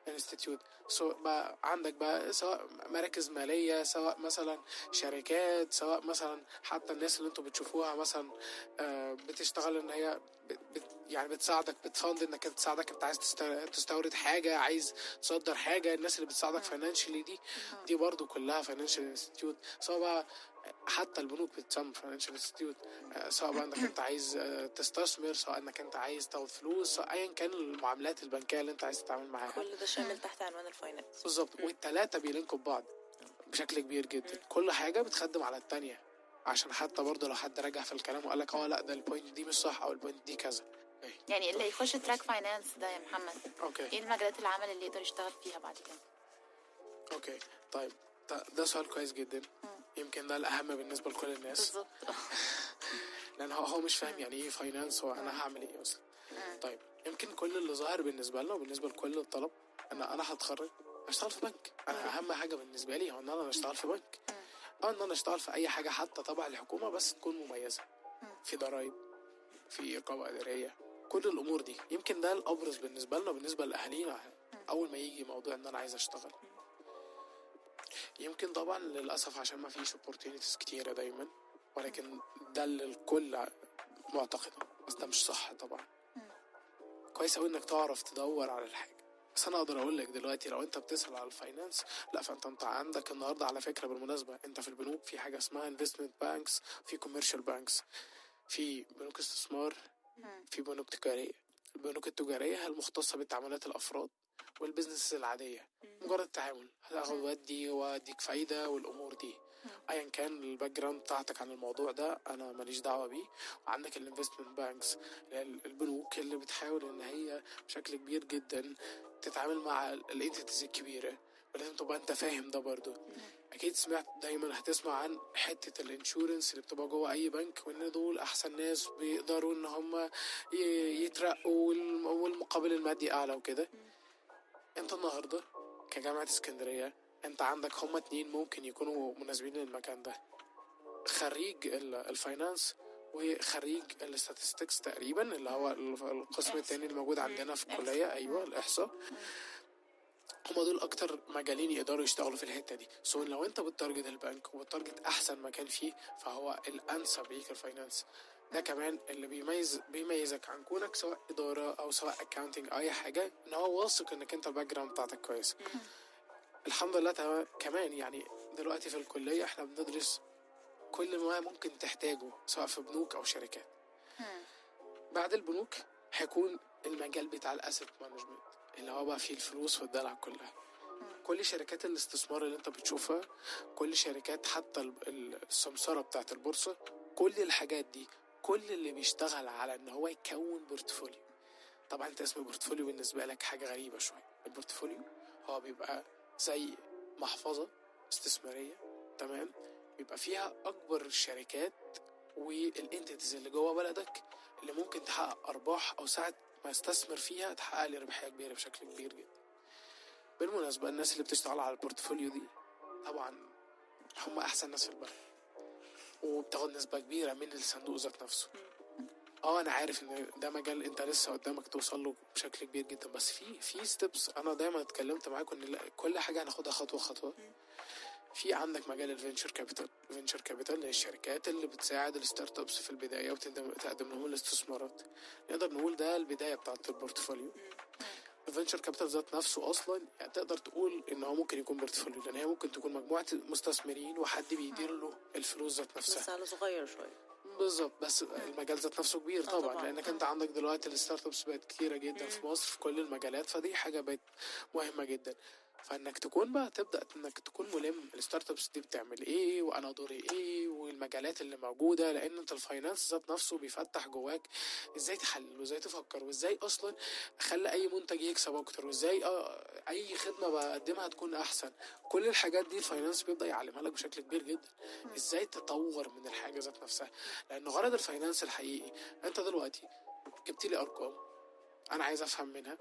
B: institute. سواء بقى عندك بقى سواء مراكز ماليه، سواء مثلا شركات، سواء مثلا حتى الناس اللي انتوا بتشوفوها مثلا بتشتغل ان هي يعني بتساعدك، بت fund انك تساعدك، انت عايز تستورد حاجة، عايز تصدر حاجة، الناس اللي بتساعدك financially دي برضو كلها financial institute. سواء بقى حتى البنوك بتسمى financial institute، سواء بقى انك انت عايز تستثمر، سواء انك انت عايز تاخد فلوس، سواء ايا كان المعاملات البنكية اللي انت عايز تتعامل معاها،
C: كل ده شامل تحت عنوان ال finance.
B: بالظبط. والثلاثة بي link وا ببعض بشكل كبير جدا، كل حاجة بتخدم على الثانية، عشان حتى برضه لو حد رجع في الكلام وقال لك لا ده ال point دي مش صح او ال point دي كذا.
A: يعني اللي يخش track finance ده يا محمد،
B: okay،
A: ايه المجالات العمل اللي يقدر يشتغل فيها بعد كده؟
B: okay طيب، ده سؤال كويس جدا، يمكن ده الأهم بالنسبة لكل الناس.
A: بالظبط.
B: لأن هو مش فاهم يعني إيه finance، وأنا هعمل إيه أصلا. طيب يمكن كل اللي ظاهر بالنسبة لنا وبالنسبة لكل الطلب أن أنا هتخرج أشتغل في بنك. أنا أهم حاجة بالنسبة لي هو إن أنا أشتغل في بنك، أو إن أنا أشتغل في أي حاجة حتى تبع الحكومة بس تكون مميزة، في ضرايب، في رقابة إدارية، كل الأمور دي. يمكن ده الأبرز بالنسبة لنا وبالنسبة لأهالينا أول ما يجي موضوع إن أنا عايز أشتغل. يمكن طبعا للأسف عشان ما فيش opportunities كتيرة دايما، ولكن ده اللي الكل معتقده، بس ده مش صح طبعا. كويس أوي إنك تعرف تدور على الحاجة، بس أنا أقدر أقول لك دلوقتي لو أنت بتسأل على ال finance، لا فأنت عندك النهاردة على فكرة بالمناسبة، أنت في البنوك في حاجة اسمها investment banks، في commercial banks، في بنوك استثمار، في بنوك تجارية. البنوك التجارية هي المختصة بالتعاملات الأفراد وال business العادية، مجرد تعامل هتاخد ودي واديك فايدة والأمور دي، ايا كان ال background بتاعتك عن الموضوع ده انا ماليش دعوة بيه. وعندك ال investment banks، البنوك اللي بتحاول ان هي بشكل كبير جدا تتعامل مع ال entities الكبيرة، ولازم تبقى انت فاهم ده برضو. اكيد سمعت دايما، هتسمع عن حتة ال insurance اللي بتبقى جوه اي بنك، وان دول احسن ناس بيقدروا ان هم يترقوا والمقابل المادي اعلى وكده. انت النهاردة كجامعة اسكندرية انت عندك هما 2 ممكن يكونوا مناسبين للمكان ده، خريج ال finance وخريج ال statistics تقريبا، اللي هو القسم التاني اللي موجود عندنا في الكلية، ايوه الاحصاء. هما دول اكتر مجالين يقدروا يشتغلوا في الحتة دي. so لو انت بت target البنك وبت target احسن مكان فيه، فهو الانسب ليك ال finance. ده كمان اللي بيميزك عن كونك سواء إدارة أو سواء accounting أو أي حاجة، إن هو واثق إنك أنت ال background بتاعتك كويس. الحمد لله. كمان يعني دلوقتي في الكلية إحنا بندرس كل ما ممكن تحتاجه سواء في بنوك أو شركات. بعد البنوك هيكون المجال بتاع ال asset management، اللي هو بقى فيه الفلوس والدلع كلها. كل شركات الاستثمار اللي أنت بتشوفها، كل شركات حتى السمسرة بتاعت البورصة، كل الحاجات دي، كل اللي بيشتغل على ان هو يكون portfolio. طبعا انت اسم portfolio بالنسبة لك حاجة غريبة شوية. ال portfolio هو بيبقى زي محفظة استثمارية، تمام، بيبقى فيها اكبر الشركات وال entities اللي جوه بلدك اللي ممكن تحقق ارباح، او ساعة ما استثمر فيها تحقق لي ربحية كبيرة بشكل كبير جدا. بالمناسبة الناس اللي بتشتغل على ال portfolio دي طبعا هم احسن ناس في البلد، وبتاخد نسبة كبيرة من الصندوق ذات نفسه. انا عارف ان ده مجال انت لسه قدامك توصل له بشكل كبير جدا، بس في steps. انا دايما اتكلمت معاكم ان كل حاجة هناخدها خطوة خطوة. في عندك مجال ال venture capital. ال venture capital هي الشركات اللي بتساعد ال startups في البداية وتقدم لهم الاستثمارات. نقدر نقول ده البداية بتاعة ال portfolio. ال venture capital ذات نفسه اصلا يعني تقدر تقول ان هو ممكن يكون portfolio، لان هي ممكن تكون مجموعة مستثمرين وحد بيدير له الفلوس ذات نفسها،
C: بس على صغير شوية.
B: بالظبط، بس المجال ذات نفسه كبير طبعا، لانك انت عندك دلوقتي ال startups بقت كتيرة جدا في مصر في كل المجالات، فدي حاجة بقت مهمة جدا. فانك تكون بقى تبدا انك تكون ملم ال startups دي بتعمل ايه، وانا دوري ايه، والمجالات اللي موجودة، لان انت ال finance ذات نفسه بيفتح جواك ازاي تحلل وازاي تفكر، وازاي اصلا اخلي اي منتج يكسب اكتر، وازاي اي خدمة بقدمها تكون احسن. كل الحاجات دي ال finance بيبدا يعلمها لك بشكل كبير جدا، ازاي تطور من الحاجة ذات نفسها. لان غرض ال finance الحقيقي، انت دلوقتي جبت لي ارقام، انا عايز افهم منها،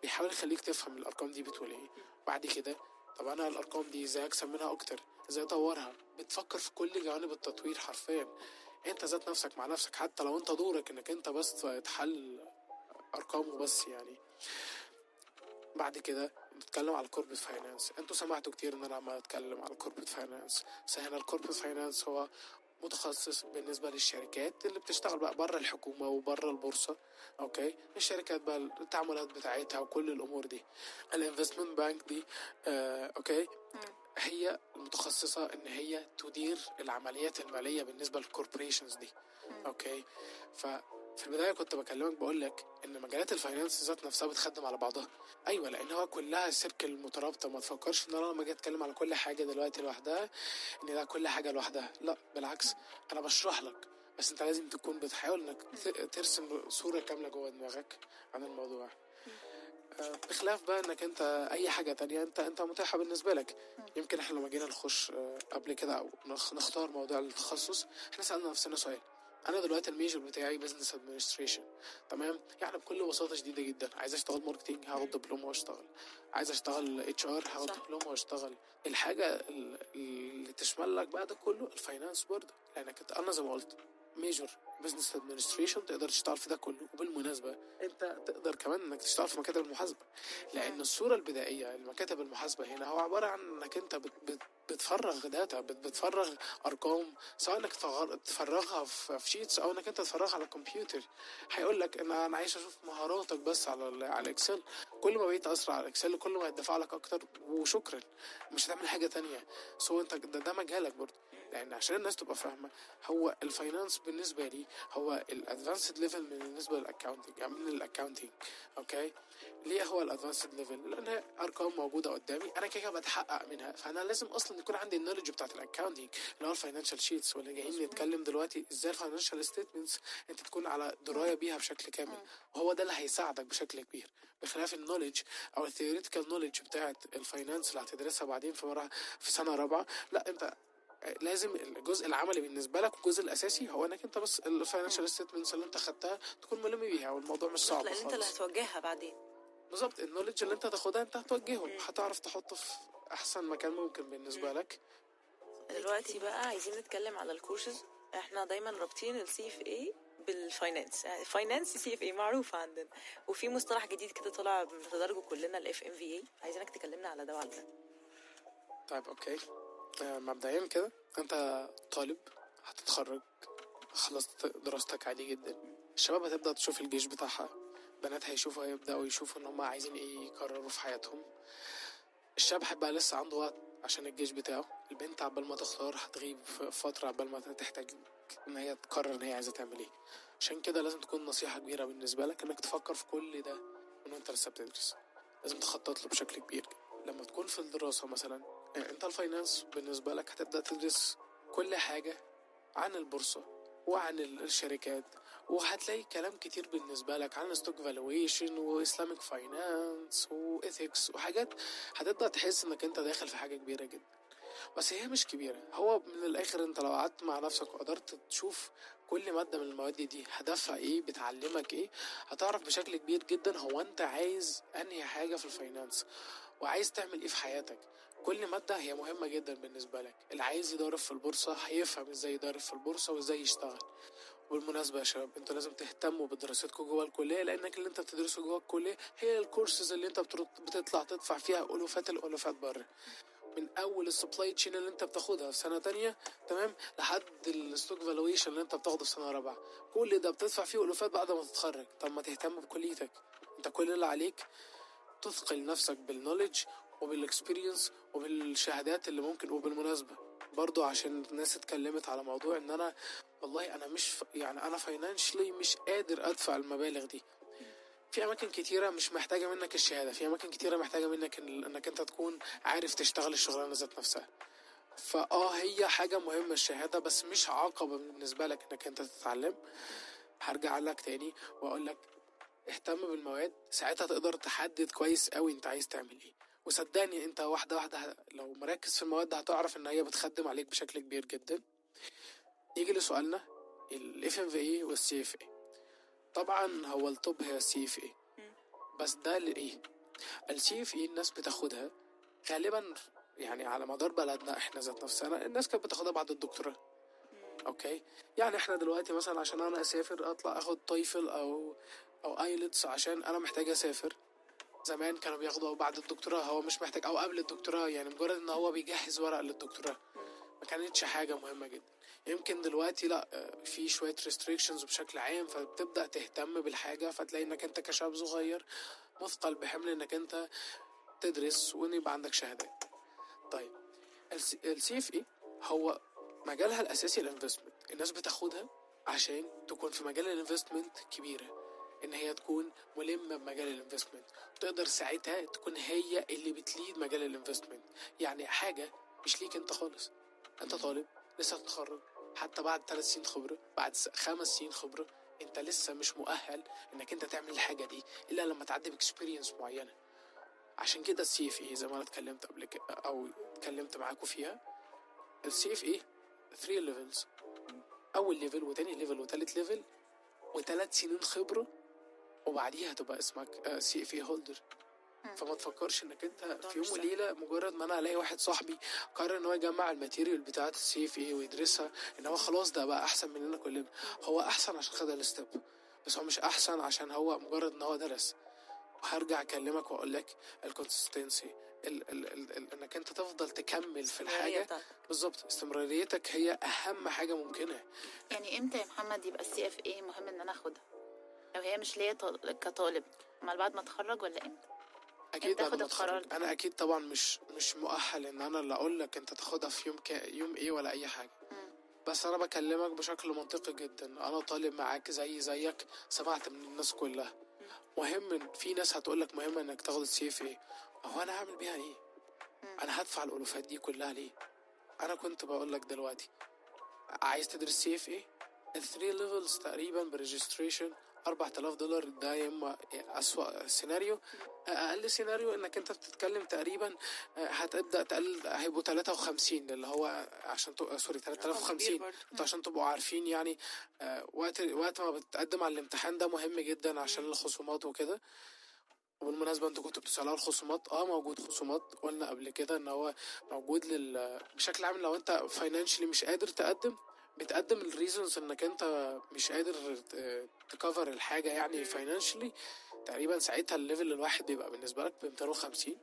B: بيحاول يخليك تفهم الارقام دي بتقول ايه. بعد كده طب انا الارقام دي ازاي اكسب منها اكتر، ازاي اطورها. بتفكر في كل جوانب التطوير حرفيا، انت ذات نفسك مع نفسك، حتى لو انت دورك انك انت بس تحل ارقام وبس يعني. بعد كده نتكلم على ال corporate finance. انتوا سمعتوا كتير ان انا عمال اتكلم على ال corporate finance، بس هنا ال corporate finance هو متخصص بالنسبة للشركات اللي بتشتغل بقى بره الحكومة وبره البورصة. okay، الشركات بقى التعاملات بتاعتها وكل الامور دي. ال investment bank دي okay هي المتخصصة ان هي تدير العمليات المالية بالنسبة لل corporations دي. okay، ففي البداية كنت بكلمك بقول لك ان مجالات ال finance ذات نفسها بتخدم على بعضها. ايوه، لان هو كلها circle مترابطة. ما تفكرش ان انا لما اجي اتكلم على كل حاجة دلوقتي لوحدها ان ده كل حاجة لوحدها، لا بالعكس، انا بشرح لك، بس انت لازم تكون بتحاول انك ترسم صوره كاملة جوه دماغك عن الموضوع. بخلاف بقى انك انت اي حاجة تانية انت متاحة بالنسبة لك. يمكن احنا لما جينا نخش قبل كده او نختار موضوع التخصص، احنا سالنا نفسنا سؤال. انا دلوقتي ال major بتاعي business administration، تمام؟ يعني بكل بساطة شديدة جدا، عايز اشتغل marketing هاخد دبلومه واشتغل، عايز اشتغل HR هاخد دبلومه واشتغل. الحاجة اللي تشمل لك بقى ده كله ال finance برضه، لانك انا زي ما قلت major business administration تقدر تشتغل في ده كله. وبالمناسبة انت تقدر كمان انك تشتغل في مكاتب المحاسبة، لان الصورة البدائية لمكاتب المحاسبة هنا هو عبارة عن انك انت بتفرغ data، بتفرغ ارقام، سواء انك تفرغها في sheets او انك انت تفرغها على الكمبيوتر. هيقول لك ان انا عايز اشوف مهاراتك بس على ال Excel. كل ما بقيت اسرع على ال Excel كل ما هيدفع لك اكتر، وشكرا، مش هتعمل حاجة تانية. so انت ده مجالك برضه. لان عشان الناس تبقى فاهمه، هو ال finance بالنسبة لي هو ال advanced level بالنسبة لل accounting، يعني من ال accounting. okay، ليه هو ال advanced level؟ لان ارقام موجودة قدامي انا كده بتحقق منها، فانا لازم اصلا يكون عندي ال knowledge بتاعت ال accounting اللي هو ال financial sheets، واللي جايين نتكلم دلوقتي ازاي ال financial statements انت تكون على دراية بيها بشكل كامل، وهو ده اللي هيساعدك بشكل كبير. بخلاف ال knowledge او ال theoretical knowledge بتاعت ال finance اللي هتدرسها بعدين في في سنة رابعه، لا انت لازم الجزء العملي بالنسبة لك والجزء الاساسي هو انك انت بس ال financial statements اللي انت خدتها تكون ملم بيها، والموضوع مش صعب خالص،
C: لان انت اللي هتوجهها بعدين.
B: بالظبط، ال knowledge اللي انت هتاخدها انت هتوجهه، هتعرف تحطه في احسن مكان ممكن بالنسبة لك.
C: دلوقتي بقى عايزين نتكلم على الكورسز. احنا دايما رابطين ال CFA بال finance، finance CFA معروفة عندنا، وفي مصطلح جديد كده طلع بنتدرجه كلنا ال FMVA، عايزينك تكلمنا على ده وعلى ده.
B: طيب okay، مبدئيا كده انت طالب هتتخرج، خلصت دراستك عادي جدا، الشباب هتبدأ تشوف الجيش بتاعها، بنات هيشوفوا، هيبدأوا يشوفوا ان هم عايزين ايه يقرروا في حياتهم. الشاب هيبقى لسه عنده وقت عشان الجيش بتاعه، البنت عبال ما تختار هتغيب فترة عبال ما تحتاج ان هي تقرر ان هي عايزة تعمل ايه. عشان كده لازم تكون نصيحة كبيرة بالنسبة لك انك تفكر في كل ده من وانت لسه بتدرس، لازم تخطط له بشكل كبير. لما تكون في الدراسة مثلا، انت ال finance بالنسبة لك هتبدأ تدرس كل حاجة عن البورصة وعن الشركات، وهتلاقي كلام كتير بالنسبة لك عن stock valuation و Islamic finance و ethics وحاجات، هتبدأ تحس انك انت داخل في حاجة كبيرة جدا، بس هي مش كبيرة. هو من الاخر انت لو قعدت مع نفسك وقدرت تشوف كل مادة من المواد دي هدفها ايه، بتعلمك ايه، هتعرف بشكل كبير جدا هو انت عايز انهي حاجة في ال finance وعايز تعمل ايه في حياتك. كل مادة هي مهمة جدا بالنسبة لك. اللي عايز يضارب في البورصة هيفهم ازاي يضارب في البورصة وازاي يشتغل. وبالمناسبة يا شباب، انتوا لازم تهتموا بدراستكم جوه الكلية، لانك اللي انت بتدرسه جوه الكلية هي الكورسز اللي انت بتطلع تدفع فيها الوفات الالوفات بره، من اول ال supply chain اللي انت بتاخدها في سنة تانية، تمام، لحد ال stock valuation اللي انت بتاخده في سنة رابعة. كل ده بتدفع فيه الوفات بعد ما تتخرج. طب ما تهتم بكليتك، انت كل اللي عليك تثقل نفسك بال knowledge وبال experience وبالشهادات اللي ممكن. وبالمناسبة برضو عشان الناس اتكلمت على موضوع ان انا والله انا مش يعني انا financially مش قادر ادفع المبالغ دي. في اماكن كتيرة مش محتاجة منك الشهادة، في اماكن كتيرة محتاجة منك انك انت تكون عارف تشتغل الشغلانة ذات نفسها. فاه هي حاجة مهمة الشهادة، بس مش عقبة بالنسبة لك انك انت تتعلم. هرجع لك تاني واقول لك اهتم بالمواد، ساعتها تقدر تحدد كويس قوي انت عايز تعمل ايه. وصدقني انت واحدة واحدة لو مركز في المواد هتعرف ان هي بتخدم عليك بشكل كبير جدا. نيجي لسؤالنا ال FMVA وال CFA. طبعا هو ال top هي ال CFA. بس ده لإيه؟ ال CFA الناس بتاخدها غالبا يعني على مدار بلدنا احنا ذات نفسنا، الناس كانت بتاخدها بعد الدكتوراه. okay، يعني احنا دلوقتي مثلا عشان انا اسافر اطلع اخد TOEFL او IELTS عشان انا محتاج اسافر. زمان كانوا بياخدوا بعد الدكتوراه، هو مش محتاج، او قبل الدكتوراه، يعني مجرد ان هو بيجهز ورق للدكتوراه، ما كانتش حاجة مهمة جدا. يمكن دلوقتي لا، في شوية restrictions بشكل عام، فبتبدأ تهتم بالحاجة، فتلاقي انك انت كشاب صغير مثقل بحمل انك انت تدرس وان يبقى عندك شهادات. طيب ال CFA هو مجالها الاساسي ال investment. الناس بتاخدها عشان تكون في مجال ال investment كبيرة، ان هي تكون ملمة بمجال ال investment، تقدر ساعتها تكون هي اللي بت lead مجال ال investment. يعني حاجة مش ليك انت خالص، انت طالب لسه هتتخرج، حتى بعد 3 سنين خبرة، بعد 5 سنين خبرة، انت لسه مش مؤهل انك انت تعمل الحاجة دي الا لما تعدي ب experience معينة. عشان كده ال CFA زي ما انا اتكلمت قبل كده او اتكلمت معاكم فيها، ال CFA 3 levels، اول level وتاني level وتالت level، و3 سنين خبرة، وبعديها تبقى اسمك CFA holder. فما تفكرش انك انت في يوم وليلة مجرد ما انا الاقي واحد صاحبي قرر ان هو يجمع ال material بتاعه ال CFA ويدرسها ان هو خلاص ده بقى احسن مننا كلنا. هو احسن عشان خد ال step، بس هو مش احسن عشان هو مجرد ان هو درس. وهرجع اكلمك واقول لك ال consistency، انك انت تفضل تكمل في الحاجة. بالظبط، استمراريتك هي اهم حاجة ممكنة.
A: يعني امتى يا محمد يبقى ال CFA مهم ان انا اخدها لو هي مش ليا كطالب؟ امال بعد ما اتخرج ولا امتى؟
B: اكيد بعد ما اتخرج. انا اكيد طبعا مش مؤهل ان انا اللي اقول لك انت تاخدها في يوم ايه ولا اي حاجة. بس انا بكلمك بشكل منطقي جدا. انا طالب معاك زي زيك، سمعت من الناس كلها مهم. في ناس هتقول لك مهم انك تاخد ال CFA. هو انا هعمل بيها ايه؟ انا هدفع الالوفات دي كلها ليه؟ انا كنت بقول لك دلوقتي عايز تدرس CFA، ال 3 levels تقريبا ب registration $4000. ده يا اسوأ سيناريو. اقل سيناريو انك انت بتتكلم تقريبا هتبدا تقلل، هيبقوا 53 اللي هو عشان sorry 3050، عشان تبقوا عارفين يعني. وقت ما بتقدم على الامتحان ده مهم جدا عشان الخصومات وكده. وبالمناسبة انتوا كنتوا بتسألوا على الخصومات، موجود خصومات، قلنا قبل كده ان هو موجود بشكل عام. لو انت financially مش قادر تقدم، بتقدم ال reasons انك انت مش قادر ت cover الحاجة يعني financially، تقريبا ساعتها ال level الواحد بيبقى بالنسبة لك ب 250.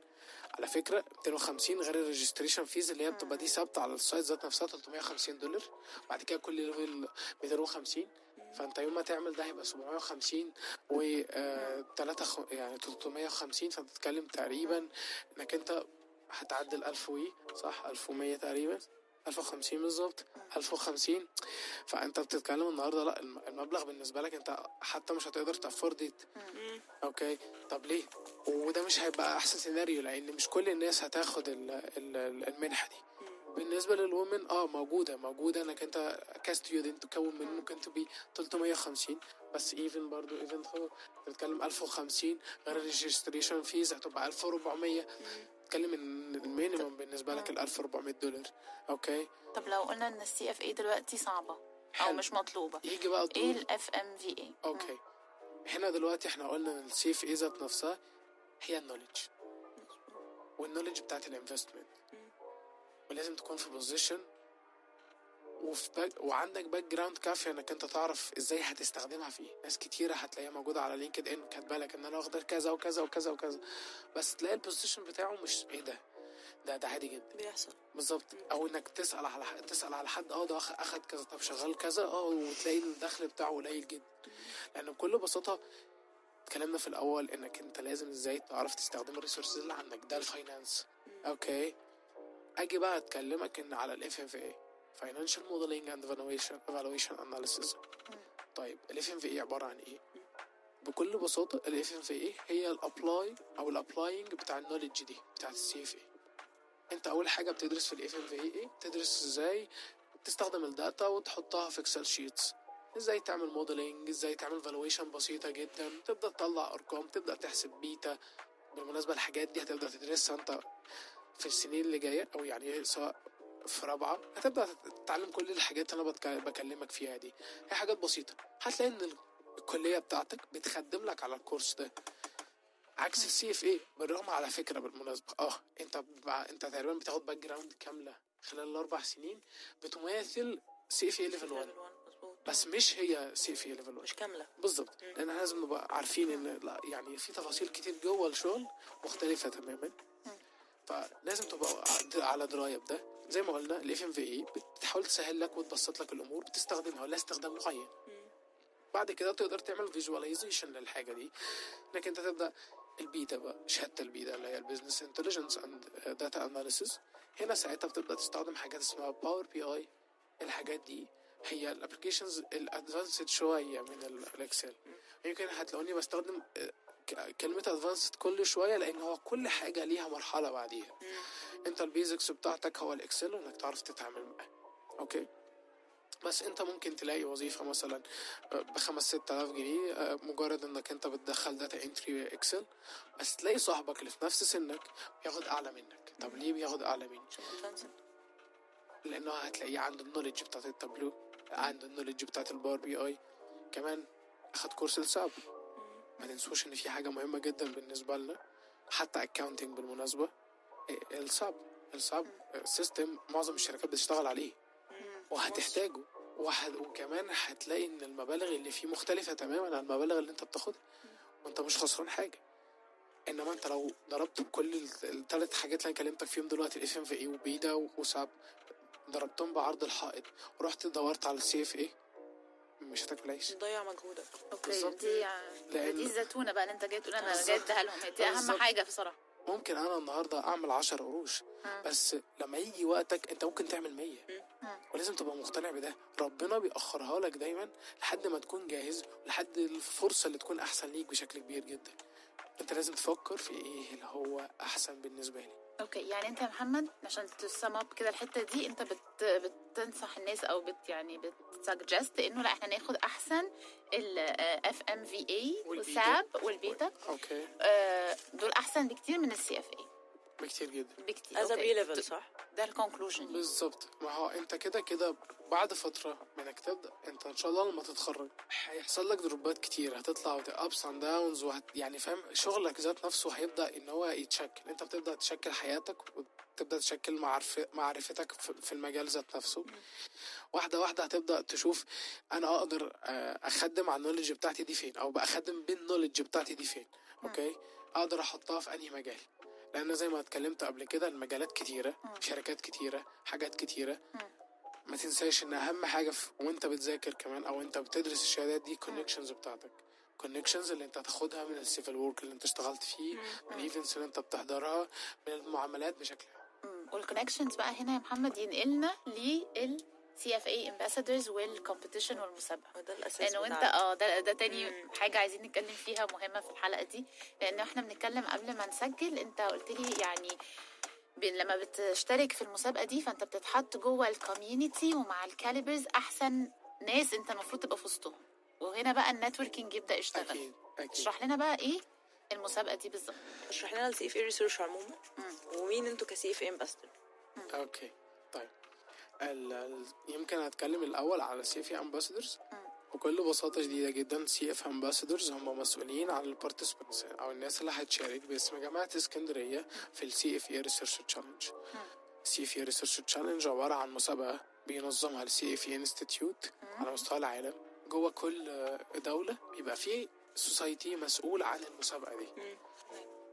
B: على فكرة 250 غير ال registration fees اللي هي بتبقى دي ثابتة على ال site ذات نفسها $350، بعد كده كل level 250. فانت يوم ما تعمل ده هيبقى 750 و 3 يعني 350. فانت بتتكلم تقريبا انك انت هتعدل 1000 وي صح، 1100 تقريبا، 1050 بالظبط، 1050. فانت بتتكلم النهارده لا، المبلغ بالنسبة لك انت حتى مش هتقدر ت afford. okay، طب ليه؟ وده مش هيبقى احسن سيناريو لان مش كل الناس هتاخد المنحة دي. بالنسبة لل women موجودة انك انت ك student تكون من ممكن تبي 350 بس، even برضو even بتتكلم 1050 غير ال registration fees هتبقى 1400. بتتكلم ان ال minimum بالنسبة لك $1400. okay،
A: طب لو قلنا ان ال CFA دلوقتي صعبة او مش مطلوبه،
B: يجي بقى
A: ايه ال FMVA؟
B: okay، هنا دلوقتي احنا قلنا ان ال CFA ذات نفسها هي ال knowledge، وال knowledge بتاعت ال investment، ولازم تكون في position وعندك background كافيه انك انت تعرف ازاي هتستخدمها فيه. ناس كتيرة هتلاقيها موجودة على LinkedIn كاتبه لك ان انا واخده كذا وكذا وكذا وكذا، بس تلاقي ال position بتاعه مش ايه ده عادي جدا
C: بيحصل
B: بالظبط. او انك تسال على حد ده اخد كذا، طب شغال كذا، وتلاقي الدخل بتاعه قليل جدا. لان بكل بساطة اتكلمنا في الاول انك انت لازم ازاي تعرف تستخدم ال resources اللي عندك، ده ال finance. okay، اجي بقى اتكلمك ان على ال FMVA، Financial Modeling and Valuation Analysis. طيب ال FMVA عبارة عن ايه؟ بكل بساطة ال FMVA هي ال apply او ال applying بتاع ال knowledge دي بتاعت ال CFA. انت اول حاجة بتدرس في ال FMVA تدرس ازاي تستخدم ال data وتحطها في Excel sheets، ازاي تعمل modeling، ازاي تعمل valuation بسيطة جدا، تبدأ تطلع ارقام، تبدأ تحسب بيتا. بالمناسبة الحاجات دي هتبدأ تدرسها انت في السنين اللي جاية، او يعني سواء في رابعة هتبدأ تتعلم كل الحاجات اللي انا بكلمك فيها دي. هي حاجات بسيطة، هتلاقي ان الكلية بتاعتك بتخدم لك على الكورس ده. عكس ال CFA. بالرغم على فكرة بالمناسبة انت تقريبا بتاخد background كاملة خلال ال4 سنين بتماثل CFA level 1، بس مش هي CFA level 1،
C: مش كاملة
B: بالظبط. لان احنا لازم نبقى عارفين ان لا، يعني في تفاصيل كتير جوه الشغل مختلفة تماما، فلازم تبقى على دراية بده. زي ما قلنا ال FMVA بتحاول تسهل لك وتبسط لك الامور، بتستخدمها ولا استخدام معين. بعد كده تقدر تعمل visualization للحاجة دي، انك انت تبدا ال BIDA بقى، شهادة ال BIDA اللي هي ال business intelligence and data analysis. هنا ساعتها بتبدا تستخدم حاجات اسمها Power BI. الحاجات دي هي ال applications ال advanced شوية من ال Excel. يمكن هتلاقوني بستخدم كلمة advanced كل شوية، لان هو كل حاجة ليها مرحلة بعديها. انت ال basics بتاعتك هو ال Excel وانك تعرف تتعامل معاه، okay. بس انت ممكن تلاقي وظيفة مثلا ب5-6 آلاف جنيه مجرد انك انت بتدخل data entry Excel، بس تلاقي صاحبك اللي في نفس سنك بياخد اعلى منك. طب ليه بياخد اعلى مني؟ لانه هتلاقيه عنده ال knowledge بتاعت التابلو، عنده ال knowledge بتاعت ال Power BI، كمان اخد كورس ال SAP. ما تنسوش ان في حاجة مهمة جدا بالنسبة لنا حتى accounting بالمناسبة، ال SAP. ال SAP system معظم الشركات بتشتغل عليه وهتحتاجه، وكمان هتلاقي ان المبالغ اللي فيه مختلفة تماما عن المبالغ اللي انت بتاخدها، وانت مش خسران حاجة. انما انت لو ضربت بكل الثلاث حاجات اللي انا كلمتك فيهم دلوقتي، ال FMVA و BIDA و SAP، ضربتهم بعرض الحائط ورحت دورت على ال CFA، مش هتاكل عيش،
C: تضيع مجهودك.
A: okay، دي الزتونه بقى اللي انت جاي تقول انا جاي اديها لهم، دي اهم حاجة بصراحة.
B: ممكن انا النهارده اعمل 10 قروش، بس لما يجي وقتك انت ممكن تعمل 100. ولازم تبقى مقتنع بده. ربنا بيأخرها لك دايما لحد ما تكون جاهز، لحد الفرصة اللي تكون احسن ليك بشكل كبير جدا. انت لازم تفكر في ايه اللي هو احسن بالنسبة لي.
A: okay، يعني انت يا محمد عشان ت sum up كده الحتة دي، انت بتنصح الناس او يعني بت suggest انه لا احنا ناخد احسن ال FMVA وال SAP وال BIDA.
B: okay،
A: دول احسن بكتير من ال CFA
B: بكتير جدا،
A: بكتير.
C: as level، صح؟
A: ده ال conclusion
B: بالظبط. ما هو انت كده كده بعد فترة من انك تبدا، انت ان شاء الله لما تتخرج هيحصل لك drop ات كتير، هتطلع ups and downs، يعني فاهم، شغلك ذات نفسه هيبدا ان هو يتشكل. انت بتبدا تشكل حياتك وتبدا تشكل معرفتك في المجال ذات نفسه. واحدة واحدة هتبدا تشوف انا اقدر اخدم على ال knowledge بتاعتي دي فين، او بخدم بال knowledge بتاعتي دي فين. okay، اقدر احطها في انهي مجال، لان زي ما اتكلمت قبل كده المجالات كتيرة، شركات كتيرة، حاجات كتيرة. ما تنساش ان اهم حاجة وانت بتذاكر كمان او انت بتدرس الشهادات دي، connections بتاعتك، connections اللي انت هتاخدها من ال civil work اللي انت اشتغلت فيه، من ال events اللي انت بتحضرها، من المعاملات بشكل
A: عام. وال connections بقى هنا يا محمد ينقلنا لل CFA ambassadors وال competition والمسابقه.
C: ده الاساس،
A: لانه انت ده تاني حاجة عايزين نتكلم فيها مهمة في الحلقة دي، لانه احنا بنتكلم قبل ما نسجل انت قلت لي يعني لما بتشترك في المسابقة دي فانت بتتحط جوه ال community ومع ال calibers احسن ناس انت المفروض تبقى في وسطهم، وهنا بقى ال networking يبدا يشتغل.
B: اكيد اكيد.
A: اشرح لنا بقى ايه المسابقة دي بالظبط.
C: اشرح لنا ال CFA Research عموما، ومين انتوا ك CFA ambassador.
B: okay طيب، يمكن هتكلم الأول على CFA Ambassadors. بكل بساطة شديدة جدا، CFA Ambassadors هم مسؤولين عن ال participants أو الناس اللي هتشارك باسم جامعة اسكندرية في ال CFA Research Challenge. CFA Research Challenge عبارة عن مسابقة بينظمها ال CFA Institute على مستوى العالم. جوه كل دولة بيبقى فيه society مسؤول عن المسابقة دي.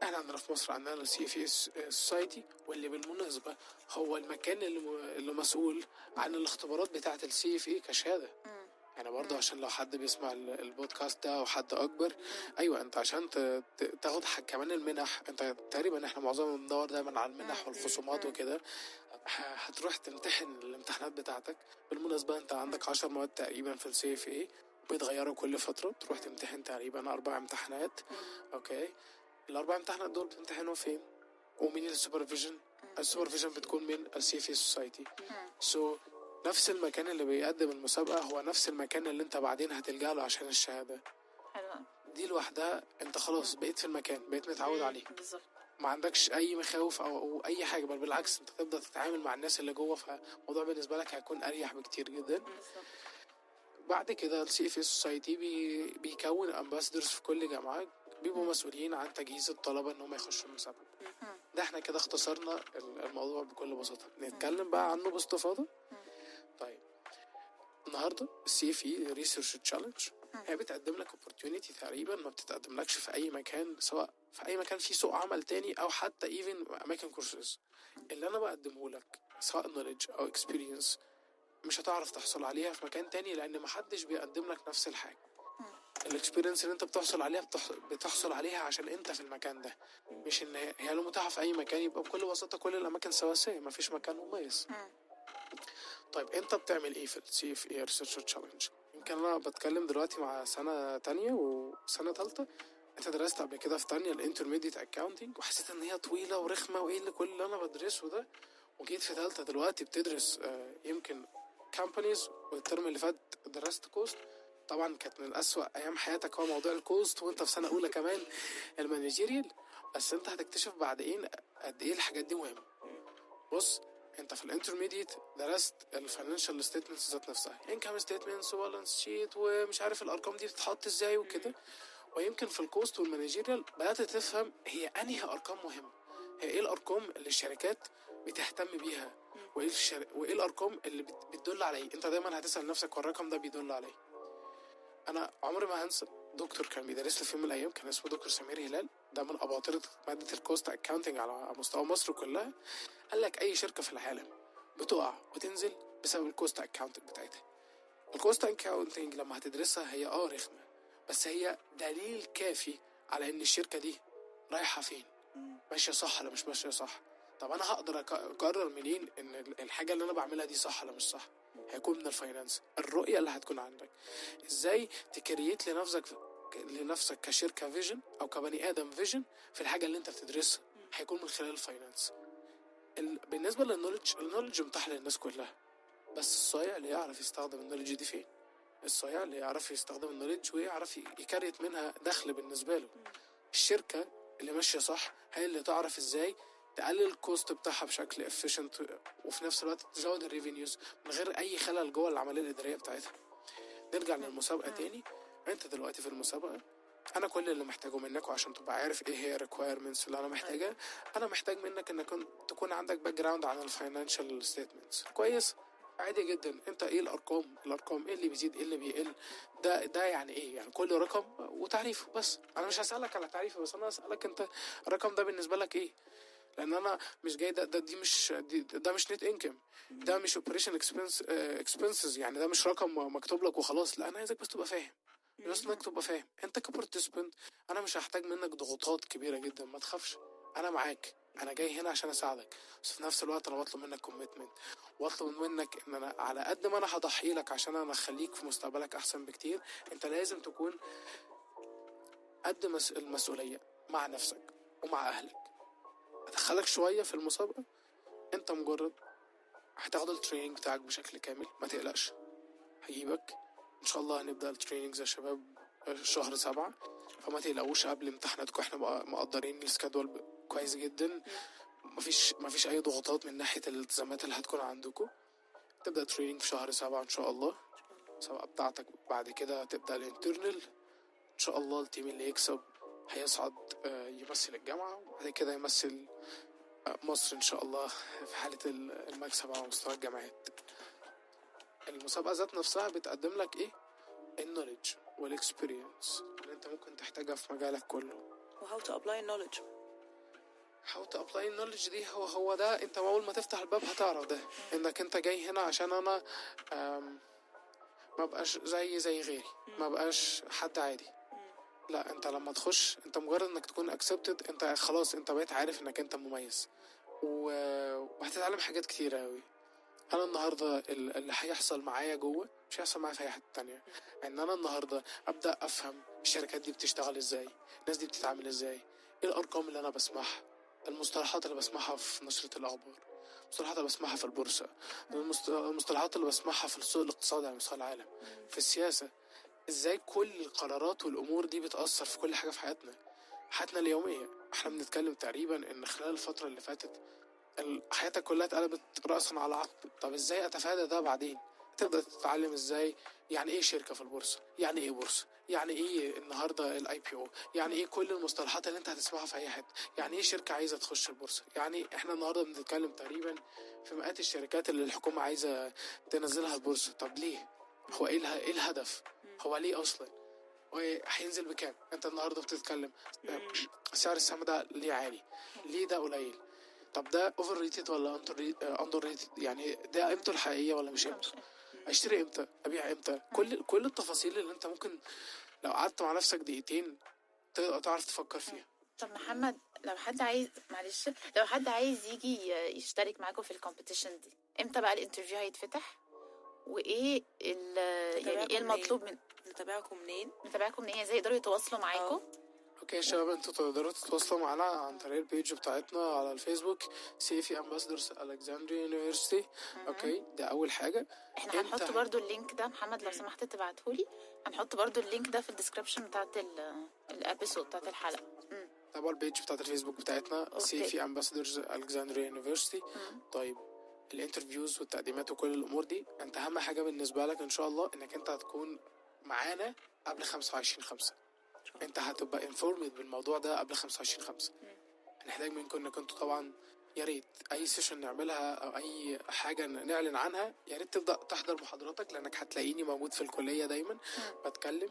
B: احنا عندنا في مصر عندنا ال CFA Society، واللي بالمناسبة هو المكان اللي مسؤول عن الاختبارات بتاعة ال CFA كشهادة. يعني برضه عشان لو حد بيسمع البودكاست ده او حد اكبر، ايوه انت عشان تاخد كمان المنح، انت تقريبا احنا معظمنا بندور دايما على المنح والخصومات وكده، هتروح تمتحن الامتحانات بتاعتك. بالمناسبة انت عندك 10 مواد تقريبا في ال CFA، بيتغيروا كل فترة، تروح تمتحن تقريبا 4 امتحانات. okay، ال4 امتحانات دول بتمتحنوا فين؟ ومين ال supervision؟ ال supervision بتكون من ال CFA Society. so نفس المكان اللي بيقدم المسابقة هو نفس المكان اللي انت بعدين هتلجأ له عشان الشهادة.
A: حلو.
B: دي لوحدها انت خلاص بقيت في المكان، بقيت متعود عليه.
A: بالظبط.
B: ما عندكش اي مخاوف او اي حاجة، بل بالعكس انت تبدأ تتعامل مع الناس اللي جوه، فالموضوع بالنسبة لك هيكون اريح بكتير جدا.
A: بالظبط.
B: بعد كده ال CFA Society بيكون ambassadors في كل جامعة. بيبقوا مسؤولين عن تجهيز الطلبة ان هم يخشوا المسابقة. ده احنا كده اختصرنا الموضوع بكل بساطة. نتكلم بقى عنه باستفاضة. طيب النهارده ال CFA Research Challenge هي بتقدم لك opportunity تقريبا ما بتتقدملكش في اي مكان، سواء في اي مكان في سوق عمل تاني او حتى even اماكن كورسز. اللي انا بقدمه لك سواء knowledge او experience مش هتعرف تحصل عليها في مكان تاني، لان محدش بيقدم لك نفس الحاجة. ال experience اللي انت بتحصل عليها بتحصل عليها عشان انت في المكان ده، مش ان هي لو متاحة في اي مكان يبقى بكل بساطة كل الاماكن سواسية، مفيش مكان مميز. طيب انت بتعمل ايه في ال CFA Research Challenge؟ يمكن انا بتكلم دلوقتي مع سنة تانية وسنة تالتة. انت درست قبل كده في تانية ال intermediate accounting وحسيت ان هي طويلة ورخمه وايه اللي كل اللي انا بدرسه ده، وجيت في تالتة دلوقتي بتدرس يمكن companies، والترم اللي فات درست cost. طبعا كانت من أسوأ ايام حياتك هو موضوع ال cost، وانت في سنة اولى كمان ال managerial. بس انت هتكتشف بعدين قد ايه الحاجات دي مهمة. بص، انت في ال intermediate درست ال financial statements ذات نفسها، income statements و balance sheet ومش عارف الارقام دي بتتحط ازاي وكده. ويمكن في ال cost وال managerial بدات تفهم هي انهي ارقام مهمة، هي ايه الارقام اللي الشركات بتهتم بيها، وايه الارقام اللي بتدل على ايه. انت دايما هتسال نفسك هو الرقم ده بيدل على ايه. انا عمري ما هنسى دكتور كان بيدرس لي في يوم من الايام، كان اسمه دكتور سمير هلال، ده من اباطره مادة ال cost accounting على مستوى مصر كلها. قال لك اي شركة في العالم بتقع وتنزل بسبب ال cost accounting بتاعتها. ال cost accounting لما هتدرسها هي رخمة، بس هي دليل كافي على ان الشركة دي رايحة فين، ماشية صح ولا مش ماشية صح. طب انا هقدر اقرر منين ان الحاجة اللي انا بعملها دي صح ولا مش صح؟ هيكون من ال finance، الرؤية اللي هتكون عندك، ازاي ت create لنفسك كشركة vision او كبني ادم vision في الحاجة اللي انت بتدرسها، هيكون من خلال ال finance. بالنسبة لل knowledge، ال knowledge متاح للناس كلها، بس الصايع اللي يعرف يستخدم ال knowledge دي فين، الصايع اللي يعرف يستخدم ال knowledge ويعرف ي create منها دخل بالنسبة له. الشركة اللي ماشية صح هي اللي تعرف ازاي تقلل ال cost بتاعها بشكل efficient، وفي نفس الوقت تزود ال revenues من غير اي خلل جوه العملية الادارية بتاعتها. نرجع للمسابقه تاني. انت دلوقتي في المسابقة، انا كل اللي محتاجه منك، وعشان تبقى عارف ايه هي requirements اللي انا محتاجها، انا محتاج منك انك تكون عندك background عن ال financial statements كويس. عادي جدا، انت ايه الارقام ايه اللي بيزيد ايه اللي بيقل، ده يعني ايه، يعني كل رقم وتعريفه. بس انا مش هسالك على تعريفه، بس انا هسالك انت الرقم ده بالنسبة لك ايه، لان انا مش جاي ده ده دي مش دي ده مش net income، ده مش operation expenses، يعني ده مش رقم مكتوب لك وخلاص. لا، انا عايزك بس تبقى فاهم، بس انك تبقى فاهم انت ك participant. انا مش هحتاج منك ضغوطات كبيرة جدا، ما تخافش، انا معاك، انا جاي هنا عشان اساعدك. بس في نفس الوقت انا بطلب منك commitment، واطلب منك ان انا على قد ما انا هضحي لك عشان انا اخليك في مستقبلك احسن بكتير، انت لازم تكون قد المسؤولية مع نفسك ومع اهلك. ادخلك شوية في المسابقة، انت مجرد هتاخد ال training بتاعك بشكل كامل، ما تقلقش، هجيبك ان شاء الله. هنبدا ال trainings يا شباب شهر 7، فما تقلقوش قبل امتحاناتكم، احنا مقدرين ال schedule كويس جدا، مفيش اي ضغوطات من ناحية الالتزامات اللي هتكون عندكم. تبدا training في شهر 7 ان شاء الله، المسابقة بتاعتك بعد كده تبدا ال internal ان شاء الله. ال team اللي يكسب هيصعد يمثل الجامعة، وبعد كده يمثل مصر إن شاء الله في حالة المكسب على مستوى الجامعات. المسابقة ذات نفسها بتقدم لك إيه؟ ال knowledge وال experience اللي أنت ممكن تحتاجها في مجالك كله.
C: و how to apply knowledge.
B: how to apply knowledge دي هو ده، أنت أول ما تفتح الباب هتعرف ده، إنك أنت جاي هنا عشان أنا ما بقاش زي غيري، ما بقاش حد عادي. لا، انت لما تخش انت مجرد انك تكون accepted، انت خلاص انت بقيت عارف انك انت مميز، وهتتعلم حاجات كتيرة قوي. انا النهارده اللي هيحصل معايا جوه مش هيحصل معايا في اي حتة تانية. ان انا النهارده ابدا افهم الشركات دي بتشتغل ازاي، الناس دي بتتعامل ازاي، ايه الارقام اللي انا بسمعها، المصطلحات اللي بسمعها في نشرة الاخبار، المصطلحات اللي بسمعها في البورصة، المصطلحات اللي بسمعها في السوق الاقتصادي على مستوى العالم، في السياسة، ازاي كل القرارات والامور دي بتأثر في كل حاجة في حياتنا اليومية. احنا بنتكلم تقريبا ان خلال الفترة اللي فاتت حياتك كلها اتقلبت رأسا على عقب. طب ازاي اتفادى ده بعدين؟ تبدأ تتعلم ازاي يعني ايه شركة في البورصة، يعني ايه بورصة، يعني ايه النهارده ال IPO، يعني ايه كل المصطلحات اللي انت هتسمعها في اي حتة، يعني ايه شركة عايزه تخش البورصة. يعني احنا النهارده بنتكلم تقريبا في مئات الشركات اللي الحكومة عايزه تنزلها البورصة. طب ليه؟ هو ايه الهدف؟ هو ليه اصلا؟ وهينزل بكام؟ انت النهارده بتتكلم سعر السهم ده ليه عالي، ليه ده قليل، طب ده overrated ولا underrated، يعني ده قيمته الحقيقية ولا مش قيمته، اشتري امتى، ابيع امتى، كل التفاصيل اللي انت ممكن لو قعدت مع نفسك دقيقتين تعرف تفكر فيها.
A: طب محمد، لو حد عايز، معلش، لو حد عايز يجي يشترك معاكم في ال competition دي، امتى بقى ال interview هيتفتح؟ وايه يعني ايه المطلوب من
C: نتابعكم منين؟
A: نتابعكم منين؟ ازاي يقدروا يتواصلوا معاكم؟
B: okay يا شباب، انتوا تقدروا تتواصلوا معنا عن طريق ال page بتاعتنا على الفيسبوك CFA Ambassadors Alexandria University. okay، ده اول حاجة.
A: احنا هنحط برضو ال link ده، محمد لو سمحت تبعتهولي، هنحط برضو ال link ده في ال description بتاعت ال episode بتاعت الحلقة.
B: تابعوا ال page بتاعت الفيسبوك بتاعتنا CFA Ambassadors Alexandria University. طيب ال interviews والتقديمات وكل الامور دي، انت اهم حاجة بالنسبة لك ان شاء الله انك انت هتكون معانا قبل 25/5. انت هتبقى informed بالموضوع ده قبل 25/5. هنحتاج منكم انك انتوا طبعا يا ريت اي session نعملها او اي حاجة نعلن عنها يا ريت تبدا تحضر محاضراتك، لانك هتلاقيني موجود في الكلية دايما بتكلم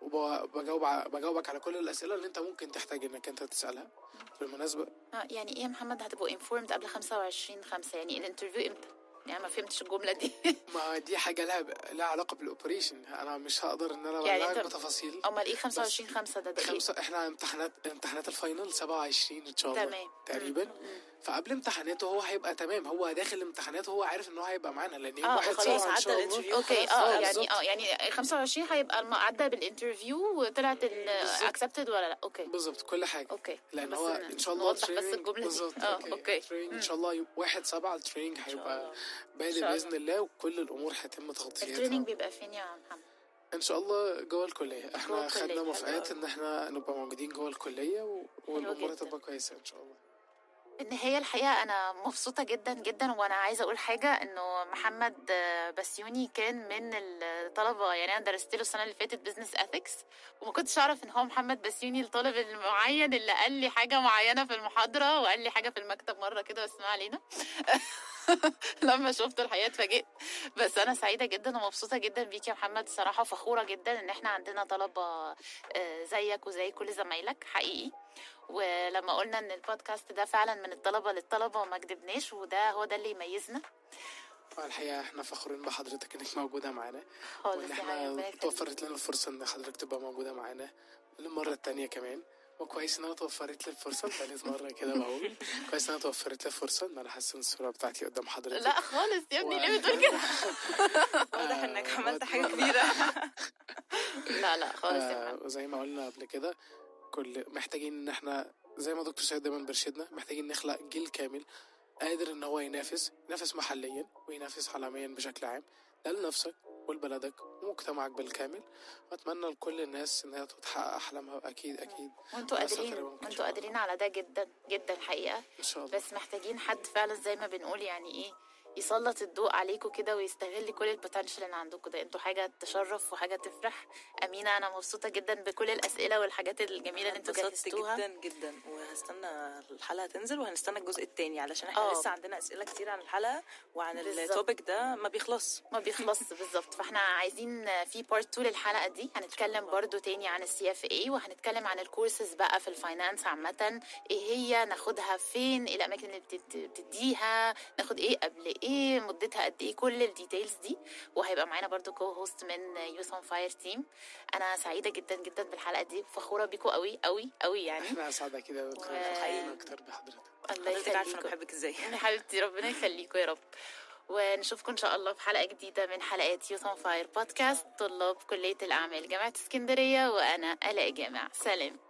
B: وبجاوبك على كل الاسئلة اللي انت ممكن تحتاج انك انت تسالها. بالمناسبة
A: يعني ايه يا محمد هتبقوا informed قبل 25/5؟ يعني ال interview امتى؟ يعني ما فهمتش الجملة دي.
B: ما دي حاجة لها علاقة بال operation، انا مش هقدر ان انا ابلغك يعني بتفاصيل.
A: امال ايه 25/5 ده ايه؟
B: احنا امتحانات ال final 27 ان شاء الله.
A: تمام.
B: تقريبا. فقبل امتحاناته هو هيبقى تمام، هو داخل امتحاناته هو عارف ان هو هيبقى معانا، لان يوم 1/7 ان شاء الله.
A: okay. يعني 25 هيبقى عدى بال interview وطلعت accepted ولا لا؟ okay
B: بالظبط كل حاجة.
A: okay،
B: لان هو ان شاء الله
A: بس الجملة
B: بالظبط. okay. ان شاء الله 1/7 ال training هيبقى بادئ باذن الله، وكل الامور هيتم تغطيتها.
A: ال training بيبقى فين يا محمد؟
B: ان شاء الله جوه الكلية. احنا خدنا موافقات ان احنا نبقى موجودين جوه الكلية، والامور هتبقى كويسة ان شاء الله.
A: النهاية الحقيقة أنا مبسوطة جدا جدا، وأنا عايزة أقول حاجة، إنه محمد بسيوني كان من الطلبة، يعني أنا درست له السنة اللي فاتت business ethics، وما كنتش أعرف إن هو محمد بسيوني الطالب المعين اللي قال لي حاجة معينة في المحاضرة وقال لي حاجة في المكتب مرة كده، بس ما علينا. لما شفته الحقيقة اتفاجئت. بس أنا سعيدة جدا ومبسوطة جدا بيك يا محمد صراحة، فخورة جدا إن إحنا عندنا طلبة زيك وزي كل زمايلك حقيقي. ولما قلنا ان البودكاست ده فعلا من الطلبة للطلبة وما كدبناش، وده هو ده اللي يميزنا.
B: الحقيقة احنا فخورين بحضرتك انك موجودة معانا، وان احنا توفرت لنا الفرصة ان حضرتك تبقى موجودة معانا للمرة التانية كمان. وكويس ان انا توفرت لي الفرصة ثالث مرة كده بقول كويس ان انا توفرت لي الفرصة ان انا احسن الصورة بتاعتي قدام حضرتك.
A: لا خالص يا ابني، ليه بتقول كده؟
C: واضح انك عملت حاجة كبيرة.
A: لا لا خالص يا محمد.
B: زي ما قلنا قبل كده، كل محتاجين ان احنا زي ما دكتور سيد دايما بيرشدنا، محتاجين نخلق جيل كامل قادر ان هو ينافس محليا وينافس عالميا بشكل عام، ده لنفسك ولبلدك ومجتمعك بالكامل. واتمنى لكل الناس ان هي تحقق احلامها. اكيد اكيد
A: وانتوا قادرين على ده جدا جدا الحقيقة
B: ان شاء الله.
A: بس محتاجين حد فعلا زي ما بنقول يعني ايه، يسلط الضوء عليكم كده ويستغل كل ال potential اللي عندكم ده. انتوا حاجة تشرف وحاجه تفرح. امينه، انا مبسوطة جدا بكل الاسئلة والحاجات الجميلة اللي انتوا جهزتوها
C: جدا جدا، وهستنى الحلقة تنزل وهنستنى الجزء الثاني علشان احنا لسه عندنا اسئلة كتير عن الحلقة وعن ال topic ده ما بيخلص
A: بالظبط. فاحنا عايزين في part 2 للحلقة دي هنتكلم برضو تاني عن ال CFA، وهنتكلم عن الكورسز بقى في ال finance عامة، ايه هي، ناخدها فين، ايه الاماكن اللي بتديها، ناخد ايه قبل ايه، مدتها قد ايه، كل ال details دي. وهيبقى معانا برضو co-host من Youth on Fire team. انا سعيدة جدا جدا بالحلقة دي، فخورة بيكو قوي قوي قوي. يعني
B: احنا سعيدة كده يا دكتور، فخورين اكتر بحضرتك.
A: الله يخليكم،
C: عارفه انا بحبك ازاي
A: يا حبيبتي، ربنا يخليكم يا رب. ونشوفكم ان شاء الله في حلقة جديدة من حلقات Youth on Fire podcast، طلاب كليه الاعمال جامعه اسكندرية، وانا آلاء جامع. سلام.